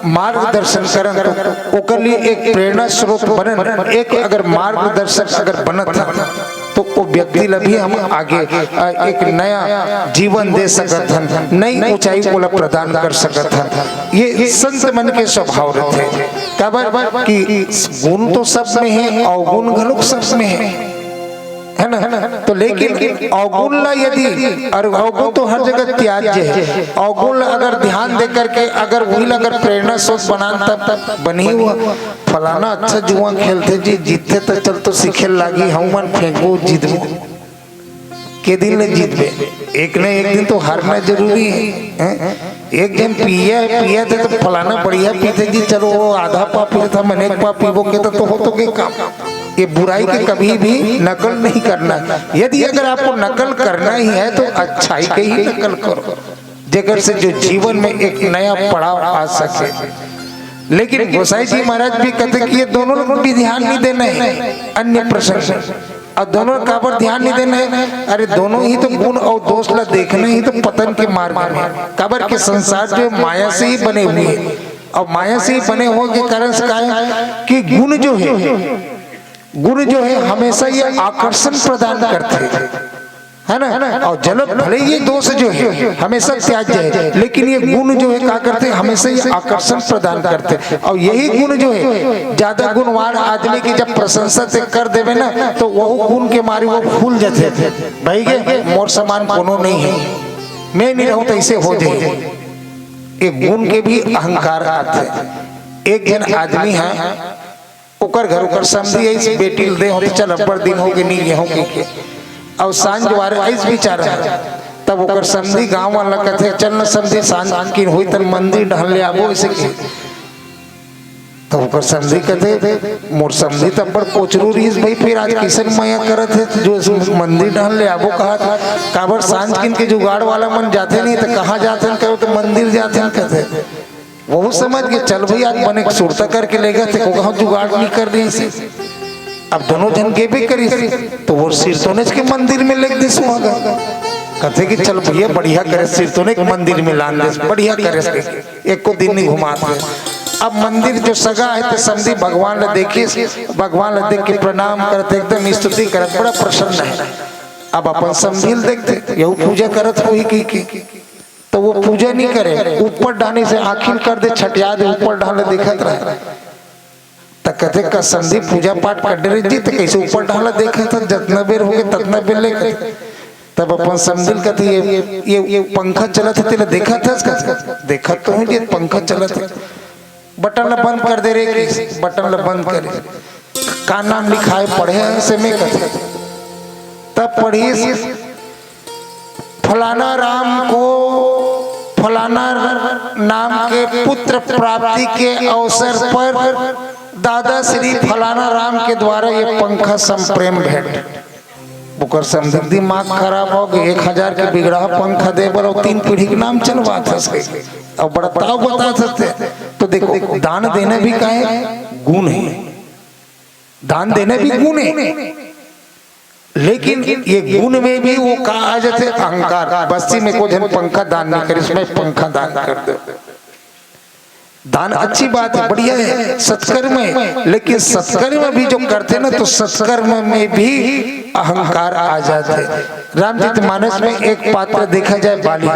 मार्गदर्शन करन तो ओकर लिए एक प्रेरणा स्रोत बनन, एक अगर मार्गदर्शक अगर बनत हन तो वो व्यक्ति ला भी हम आगे, अ, एक नया जीवन दे सकत हन, नई ऊंचाई ओला प्रदान कर सकत हन। ये संत मन के स्वभाव रहते। काबर कि गुण तो सब में है, अवगुण घलोक सब में है, है ना? तो लेकिन अवगुण ला यदि, और अवगुण तो हर जगह त्याज्य है, अवगुण ला अगर ध्यान दे करके अगर वही ला अगर प्रेरणा स्रोत बनान तब बनी हुआ। फलाना अच्छा जुआ खेलथे जी, जीतथे तो चल तो सीखे लागी, हम मन फेंकबो, जीतबो। के दिन ले जीतबे, एक न एक दिन तो हारना जरूरी है, हैं? एक झन पिया है, पिया थे तो फलाना बढ़िया पीथे जी, चलो वो आधा पा पी था, मन एक पा पीबो के तो, तो हो तो के काम। ये बुराई के कभी भी नकल नहीं करना। यदि अगर आपको नकल करना ही है तो अच्छाई के ही नकल करो, जेकर से जो जीवन में एक नया पड़ाव आ सके। लेकिन गोसाई जी महाराज भी कहते कि ये दोनों लोग भी ध्यान नहीं देना है अन्य प्रसंग में। और दोनों काबर ध्यान नहीं देना है? अरे, दोनों ही तो गुण और दोष ला देखना ही तो पतन के मार्ग में। काबर के संसार जो है माया से ही बने हुए हैं, और माया से ही बने होने के कारण से का है कि गुण जो है, गुण जो है हमेशा ये आकर्षण प्रदान करते हैं। है ना? और जलो भले ये दोष जो है हमेशा त्याज्य है, लेकिन ये गुण जो है का करते, हमेशा ये आकर्षण प्रदान करते। और यही गुण जो है ज्यादा गुणवान आदमी की जब प्रशंसा ते कर देवे ना, तो वह गुण के मारे वो फूल जाते। भाई के मोर समान कोनो नहीं है, मैं नहीं रहूं तो ऐसे हो जाए। एक गुण के भी अहंकार आते। एक जन आदमी है, ओकर घर ओकर समधी है, इस बेटी ल दे हो तो चल, अब्बड़ दिन हो गए नहीं ये हो के। और सांझ वारे ऐस विचार है, तब ओकर समधी गांव वाला कहते, "चल न समधी, सांझ की होई तन मंदिर ढहन ले आबो," ऐसे के। तब ओकर समधी कहते, "मोर समधी तब बड़ कोचरू रहीस भाई, फिर आज किसन मया करत है जो इस मंदिर ढहन ले आबो कहा था, काबर सांझ किन के जुगाड़ वाला मन जाते नहीं तो कहाँ जाते हैं, कहो तो मंदिर जाते हैं," कहते। वहू समझ के, "चल भाई, आज बने सुरता करके लेगा थे, को कहाँ जुगाड़ नहीं कर रही से।" अब दोनों जन गेबे करिस, तो वो सिरतोनेच के मंदिर में लेग दिस वहाँ गा। कहते कि, "चल भैया, बढ़िया करे, सिरतोने के मंदिर में लान दे, बढ़िया करे, एक को दिन नहीं घुमाते।" अब मंदिर जो सगा है, तो समधी भगवान ला देखिस, भगवान ला देख के प्रणाम करत, एकदम स्तुति करत, बड़ा प्रसन्न है। अब अपन समधी ल देखते, यहू पूजा करत होही की, की। तो वो पूजा नहीं करे, ऊपर डाहनी से आँखी ल कर दे, छटिया दे, ऊपर डाहन देखत रहे। त कहते, "का समधी पूजा पाठ कर डरे जी, तो कैसे ऊपर डाहन देखत है, जतना बेर हो गए ततना बेर ले कहते।" तब अपन समधी ल कहते, "ये, ये, ये पंखा चलत है, तेला देखत है?" कहते, "देखत तो हूँ जी, पंखा चलत है।" बटन ला बंद कर दे रे, कि बटन ला बंद करे। का नाम लिखाए पढ़े हैं से में कथे। तब पढ़िस, "फलाना राम को फलाना नाम के पुत्र प्राप्ति के अवसर पर दादा श्री फलाना राम के द्वारा ये पंखा संप्रेम भेंट।" ओकर समधी के दिमाग खराब हो गए, एक हजार के बिगड़ा पंखा दे बर, तीन पीढ़ी के नाम चलवात हस। अब बड़ा ताव बतात हस ते। तो देखो, दान देना भी का है? गुण है। दान देना भी गुण है, लेकिन ये गुण में भी वो का आ जाते, अहंकार। बस्ती में को झन पंखा दान नहीं करिस, मैं पंखा दान कर दे। दान अच्छी बात है, बढ़िया है, सत्कर्म है, लेकिन सत्कर्म भी जो करते ना, तो सत्कर्म में भी अहंकार आ जाते। रामचरित मानस में एक पात्र देखा जाए, बाली।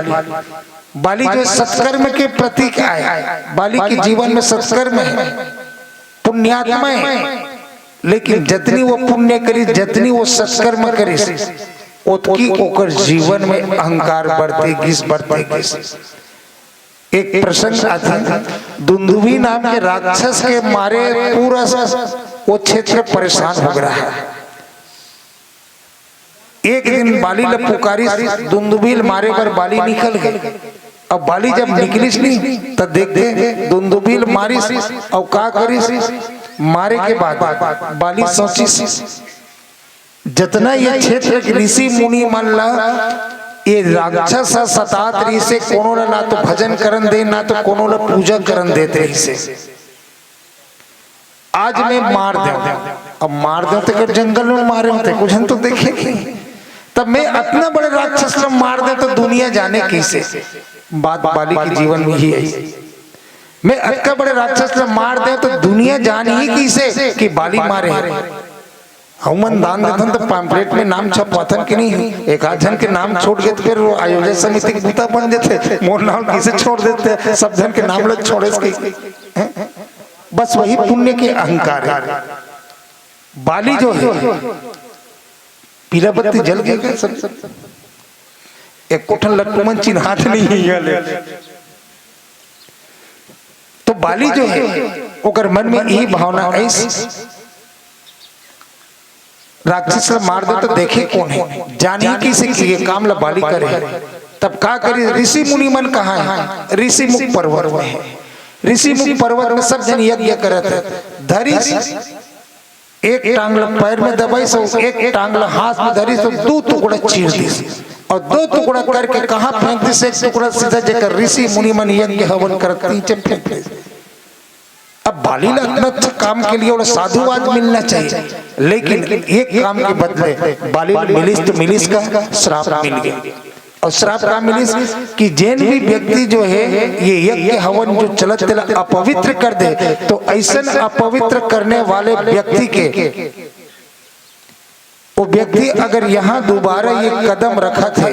बाली जो सत्कर्म के प्रतीक आए, बाली के जीवन में सत्कर्म है, पुण्यात्मा है, लेकिन जतनी वो पुण्य करिस, जतनी वो सत्कर्म करिस, ओतकी ओकर जीवन में अहंकार बढ़ते गिस, बढ़ते गिस। एक प्रसंग आथे, दुंदुभी नाम के राक्षस के मारे पूरा वो क्षेत्र परेशान हो गया है। एक दिन बाली ल पुकारिस, दुंदुभी ल मारे बर बाली निकल गए। अब बाली जब निकलिस नहीं, त देखते दुंदुभी ल मारिस। और का करिस? मारे के बाद बाली सोचिस, "जतना ये क्षेत्र के ऋषि मुनि मन ला ये राक्षस ह सतात रहिसे, कोनो ला ना तो भजन करन दे, ना तो कोनो ला पूजा करन देत रहिसे। आज मैं मार देंव।" अब मार देंव ते कर जंगल में मारे होते, कुछ हम तो देखे नहीं। "तब मैं अतना बड़े राक्षस ला मार देंव तो दुनिया जाने कैसे?" बात बाली के जीवन में ही है। "मैं अतका बड़े राक्षस ला मार देंव तो दुनिया जान ही कैसे कि बाली मारे?" हमन दान देथन तो pamphlet में नाम छपवाथन कि नहीं? एक आध झन के नाम छूट गए तो फिर वो आयोजन समिति के बूता बन जाते। मोर नाम कैसे छोड़ देते, सब झन के नाम लग छोड़े इसके। हैं? बस वही पुण्य के अहंकार है। बाली जो है, पीला बत्ती जल गया क्या सब? एक कोठन लट्टू मन चिन्हात नहीं है ये ले। तो बाली जो है, ओकर मन में यही भावना ऐस, राक्षस ला मार दे तो देखे कौन है, जानी किसे कि ये काम ला बाली करे। तब का करी, ऋषि मुनि मन कहाँ है? ऋषि मुख पर्वत में है। ऋषि मुख पर्वत में सब जन यज्ञ करत है। धरिस एक टांग ला पैर में दबाइस, एक टांग ला हाथ में धरिस, तो दो टुकड़ा चीर दिस और दो टुकड़ा करके कहाँ फेंक दिस? एक टुकड़ा सीधा जेकर ऋषि मुनि मन यज्ञ हवन करत नीचे फेंक दिस। अब बाली ला इतना अच्छा काम के लिए ओला साधुवाद मिलना चाहिए, लेकिन एक काम के बदले बाली ला मिलिस तो मिलिस का श्राप मिल गया। और श्राप का मिलिस कि जेन भी व्यक्ति जो है ये यज्ञ हवन जो चलत तेला अपवित्र कर दे, तो ऐसन अपवित्र करने वाले व्यक्ति के वो व्यक्ति अगर यहाँ दोबारा ये कदम रखत हे,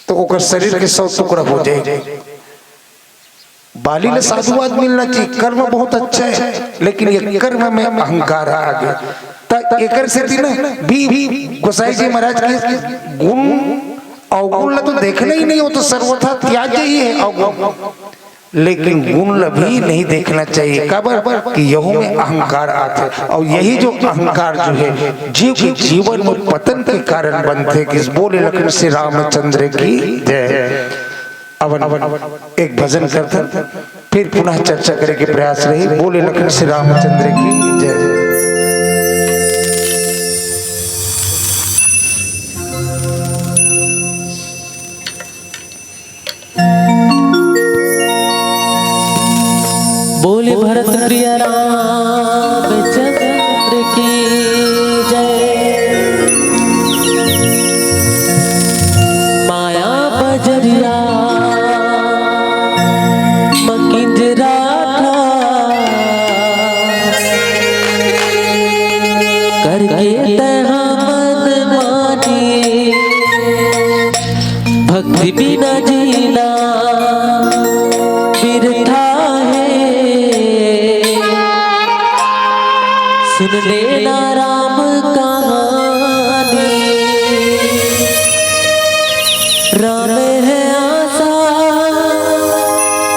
तो ओकर शरीर के सौ टुकड़ा हो जाए। बाली ल साधुवाद मिलना चाहिए, कर्म बहुत अच्छा है, लेकिन ये कर्म में अहंकार आ गया। त एकर सेती ना भी, भी गोसाई जी महाराज के गुण, अवगुण ल तो देखना ही नहीं, वो तो सर्वथा त्याज्य ही है अवगुण। लेकिन गुण ल भी नहीं देखना चाहिए, काबर कि यहू में अहंकार आथे। और यही जो अहंकार जो है, जीव के जीवन में पतन के कारण बनथे। कि बोले लखन श्री रामचंद्र की जय। अब एक भजन करथन, फिर पुनः चर्चा करे के प्रयास रही। बोले लखन श्री रामचंद्र की जय। बोले भरत प्रिय रामचंद्र की जय। माया बजरिया म किंजरा था, करके तैं हा मन मानी। भक्ति बिना जीना बिरथा हे। सुन लेना राम कहानी। राम है आसा,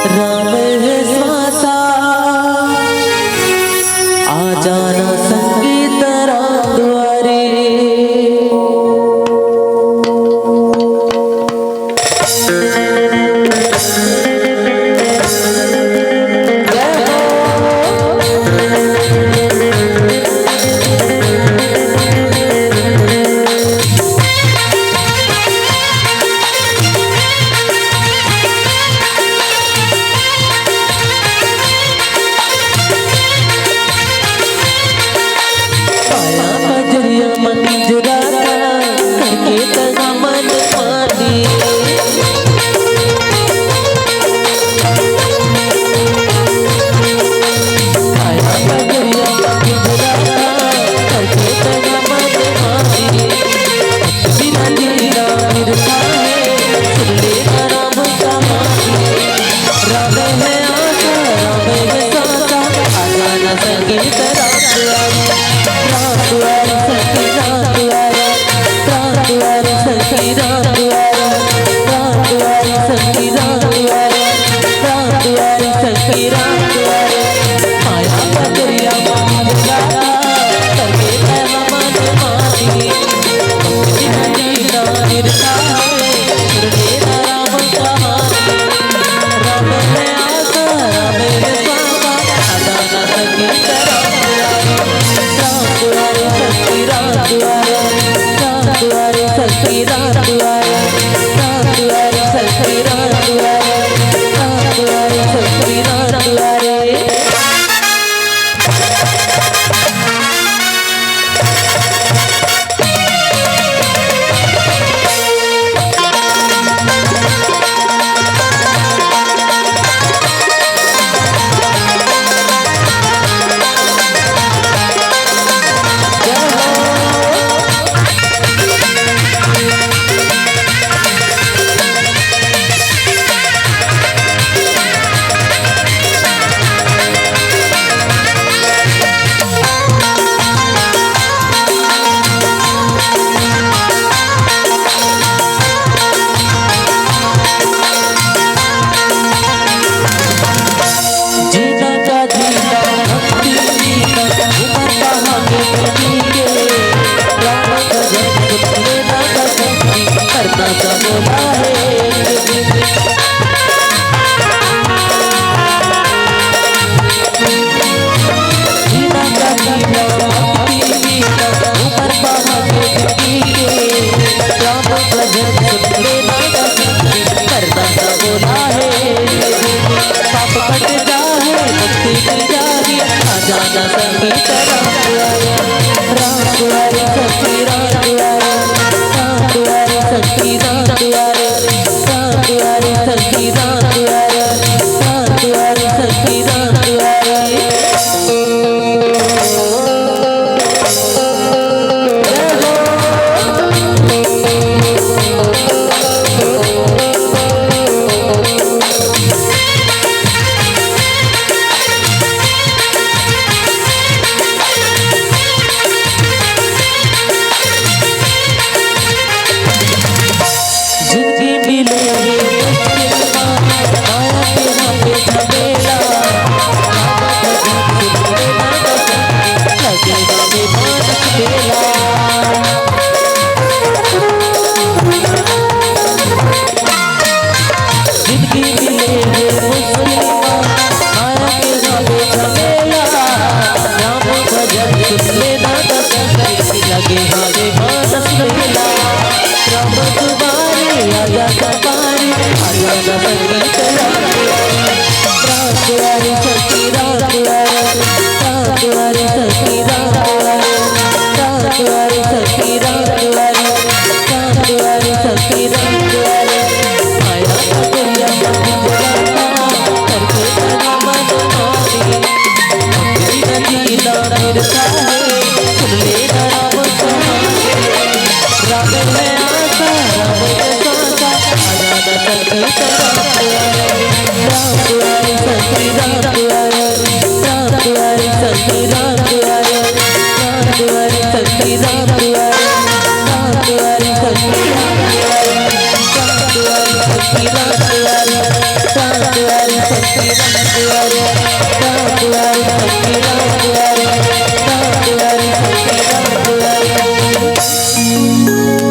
राम है श्वासा। आ जाना संगीत राम द्वारे।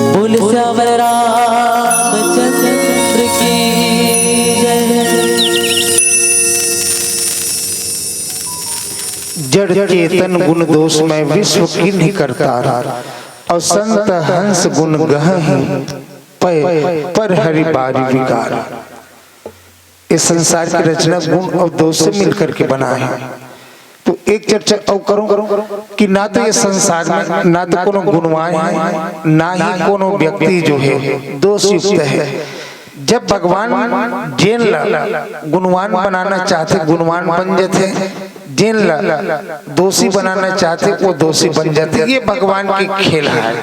बोल सियावर रामचंद्र की जय। जड़ चेतन गुण दोष में विश्व किन्हीं करतार, और संत हंस गुण गहहि पै पर हरि बारी विकार। इस संसार की रचना गुण और दोष से मिलकर के बना है। तो एक चर्चा और करूं कि ना तो ये संसार में ना तो कोनो गुणवान है, ना ही कोनो व्यक्ति जो है दोष युक्त है। जब भगवान जेन ला गुणवान बनाना चाहते, गुणवान बन जाते, जेन ला दोषी बनाना चाहते, वो दोषी बन जाते। ये भगवान की खेल है।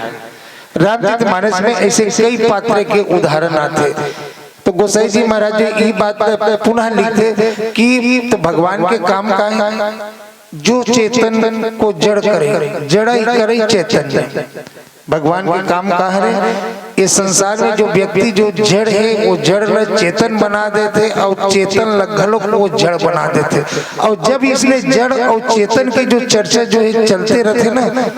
रामचरित मानस में ऐसे कई पात्र के उदाहरण आते। तो गोसाई जी महाराज जी ये बात पुनः लिखते कि तो भगवान के काम का है? जो चेतन को जड़ करे, जड़ा ही करे चेतन। भगवान के काम का हरे? इस संसार में जो व्यक्ति जो जड़ है, वो जड़ ल चेतन बना देथे, और चेतन ल घलो वो जड़ बना देथे। और जब इसलिए जड़ और चेतन की जो चर्चा जो है चलते रहते ना,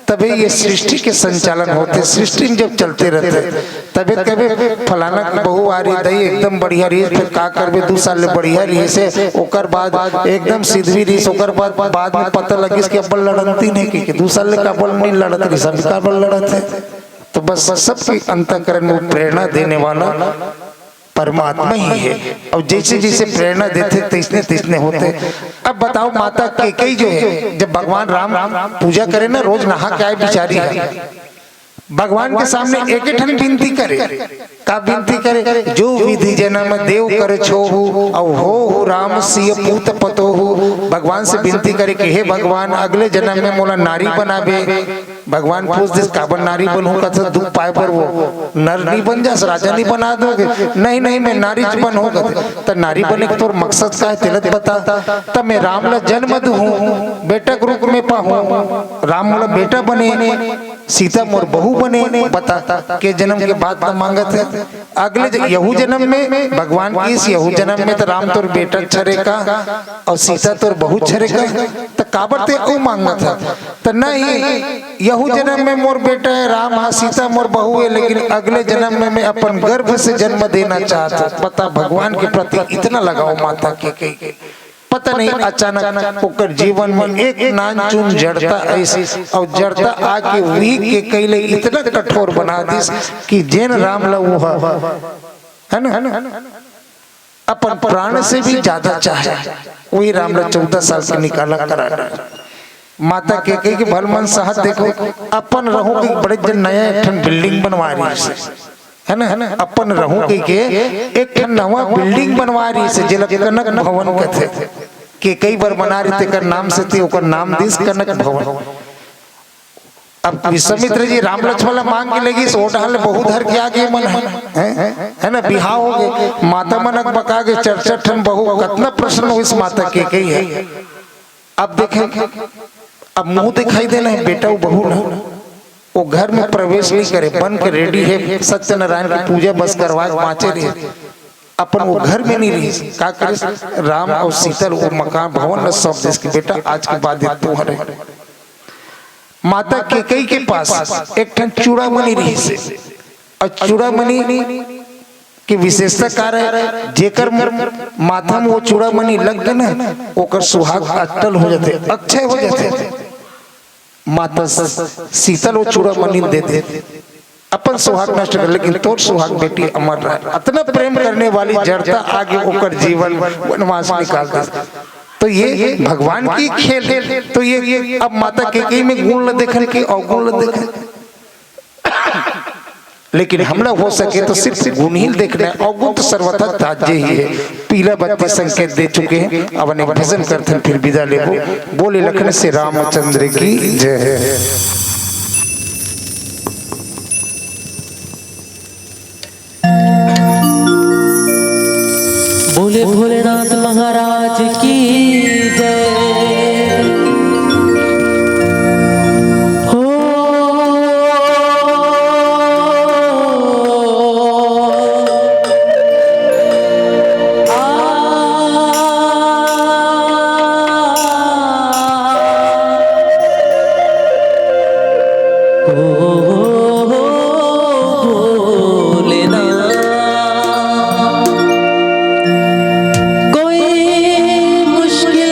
तभी ये सृष्टि के संचालन होते। सृष्टि में जब चलते रहते, तबे कबे फलाना के बहू आ रही, दई एकदम बढ़िया रही, फिर का करबे, दू साल ले बढ़िया रही से, ओकर बाद एकदम सिधवी रही से, ओकर बाद, बाद में पता लगिस कि अब्बड़ लड़नती नहीं की, कि दू साल ले काबर नहीं लड़त रही, सब काबर लड़त है। तो बस सबके अंतःकरण में प्रेरणा देने वाला परमात्मा ही है। और जैसे जैसे प्रेरणा देथे, तैसने तैसने होथे। अब बताओ, माता कैकेयी जो है, जब भगवान राम पूजा करे ना, रोज नहा के आए बिचारी है, भगवान के सामने एक ही ठन विनती करे। का विनती करे? जो विधि जन्म देव कर छोहू, और होहू राम सिय पूत पतोहू। भगवान से विनती करे कि हे भगवान, अगले जन्म में मोला नारी बनाबे। भगवान पूछ दिस, काबर नारी बनहू? कथे, दुख पाए बर वो नर नहीं बन जास, राजा नहीं बना दोगे? नहीं, नहीं, मैं नारी च बनहू, कथे। त नारी बने के तोर मकसद का है, तेला त बता। त मैं राम ला जन्म दूहूं, बेटा के रूप में पाहूं, राम मोला बेटा बने, सीता मोर बहू बने। बता, के जन्म के बात ल मांगत है। अगले ज-, यहू जन्म में भगवान किस, यहू जन्म में तो राम तोर बेटा छरे का और सीता तोर बहू छरे का, तो काबर ते अउ मांगत है? तो नहीं, यहू जन्म में मोर बेटा है राम, हाँ, सीता मोर बहू है, लेकिन अगले जन्म में मैं अपन गर्भ से जन्म देना चाहत हूँ। बता, भगवान के प्रति इतना लगाव माता कैकेयी। पता नहीं, अचानक ओकर जीवन में एक नानचुन जड़ता आइस, और जड़ता आके उही कैकेयी ल इतना कठोर बना दिस कि जेन राम ल वो ह-, है ना, अपन प्राण से भी ज्यादा चाहे, वही राम ल चौदह साल के निकाला करा। माता कैकेयी के भल मन सहत देखो, अपन रहूं के बड़े जन नया एक ठन building बनवा रही है। है ना, अपन रहूं कहिके एक ठन नवा building बनवा रही से, जेला कनक भवन कथे। कैकेयी बर बना रही, तेकर नाम से ते ओकर नाम दिस कनक भवन। अब विश्वामित्र जी राम लक्ष्मण ला मांग के लेगिस, ओ डहर ले बहू धर के आगे मन है, है, है ना, बिहाव हो गए, माता मन अकबका गे, चार चार ठन बहू, कतना प्रसन्न होइस माता कैकेयी है। अब देखे, अब मुंह दिखाई देना है बेटा, वो बहू ना, वो घर में प्रवेश नहीं करे, बन के ready है, सत्यनारायण की पूजा बस करवा के बांचे रहे। अपन वो घर में नहीं रही, का करे? राम और सीता ल वो मकान भवन में सौंप देस कि बेटा, आज के बाद ये तुम्हारे। माता कैकेयी के पास एक ठन चूड़ामणि रही से, और चूड़ामणि के विशेषता का रहे, जेकर माथा में वो चूड़ामणि लग गए ना, ओकर सुहाग अटल हो जाते, अक्षय हो जाते। माता सीता ल वो चूड़ामणि दे दे, अपन सुहाग नष्ट कर, लेकिन तोर सुहाग बेटी अमर रहे। इतना प्रेम करने वाली जड़ता आगे ओकर जीवन वनवास निकाल दे। तो ये भगवान की खेल है। तो ये, ये अब माता कैकेयी में गुण ल देखन के अवगुण ल देखन। लेकिन हमला हो सके तो सिर्फ गुण ही देखना है, अवगुण तो सर्वथा त्याज्य ही है। पीला बत्ती संकेत दे चुके हैं। अब अनेक भजन करथन, फिर विदा लेबो। बोले लखन से रामचंद्र की जय। बोल भोलेनाथ महाराज की जय। हो। आ। ओ भोलेनाथ, कोई मुश्किल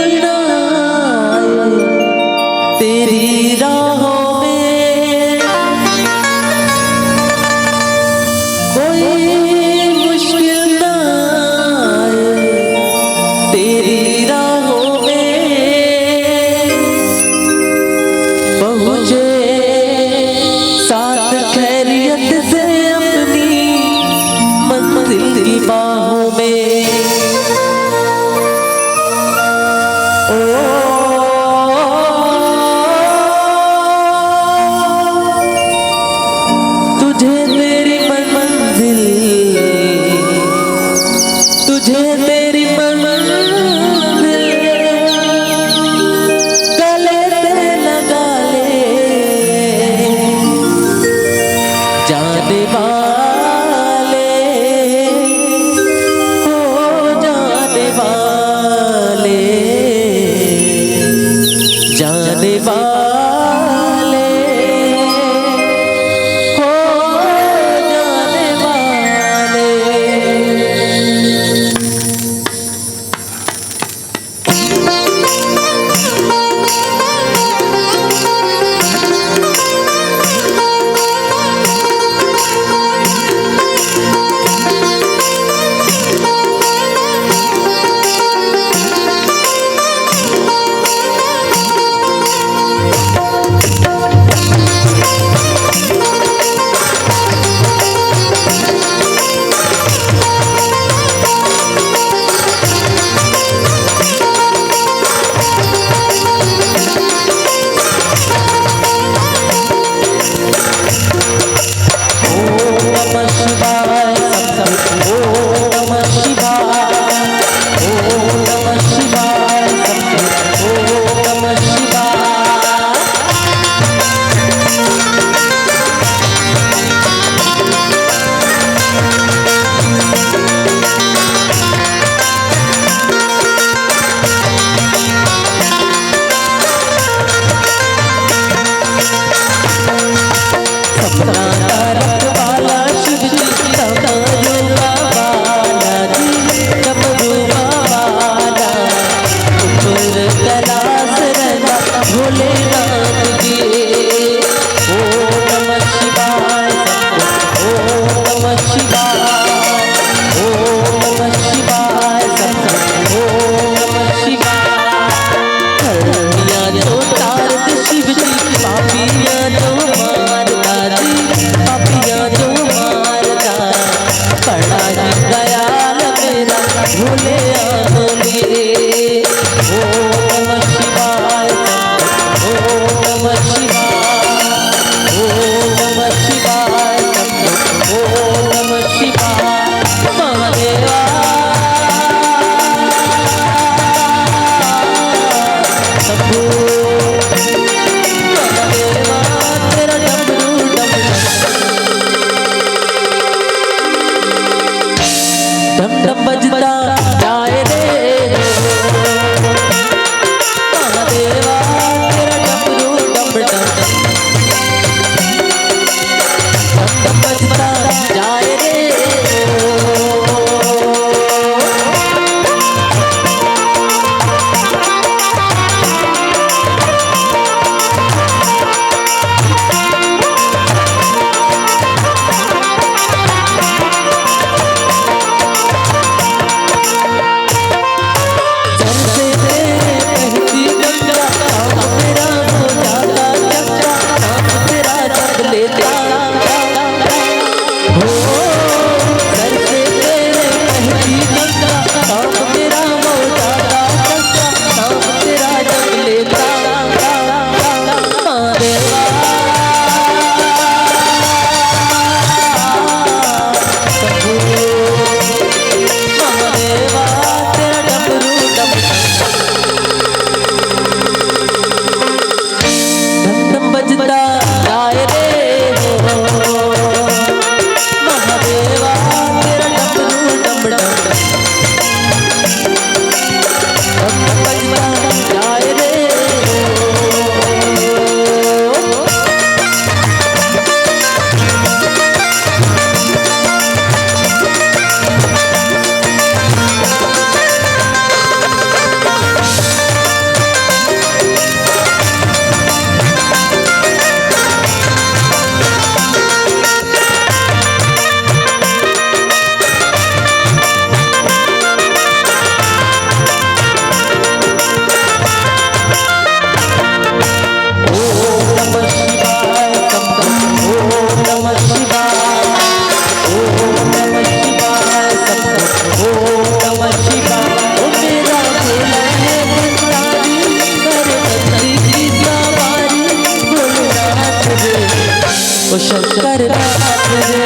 ओ शंकर नाथ रे,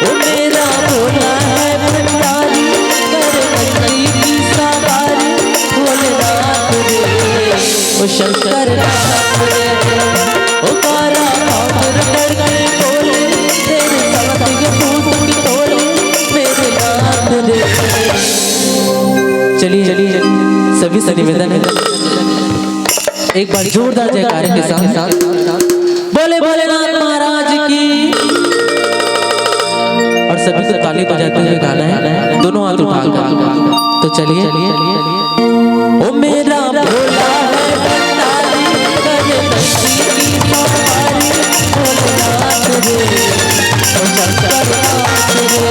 ओ मेरा भोला है भंडारी, कर नंदी की सवारी, भोलेनाथ रे, ओ शंकर नाथ रे, ओ काला कांवर करके बोले, तेरे साथ ये भूत की टोली, मेरे नाथ रे। चलिए, चलिए, सभी से निवेदन है, एक बार जोरदार जयकारे के साथ बोले भोलेनाथ महाराज की। और सभी को ताली बजाते हुए गाना है, दोनों हाथ उठा कर। तो चलिए। ओ मेरा भोला है भंडारी, करे नंदी की सवारी, भोलेनाथ रे, ओ शंकर नाथ रे।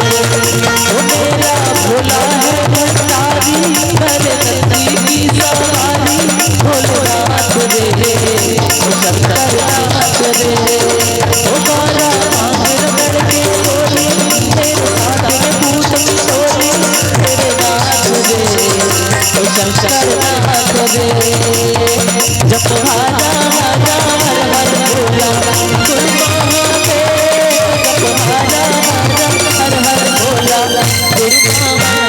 ओ मेरा भोला है भंडारी, करे नंदी की सवारी, भोलेनाथ रे, ओ शंकर नाथ रे। ओ काला कांवर करके बोले, तेरे साथ ये भूत की टोली, मेरे नाथ रे, ओ शंकर नाथ रे। जप हाजा हाजा हर हर भोला, गुरु महादेव। जप हाजा हाजा हर हर भोला, गुरु महादेव।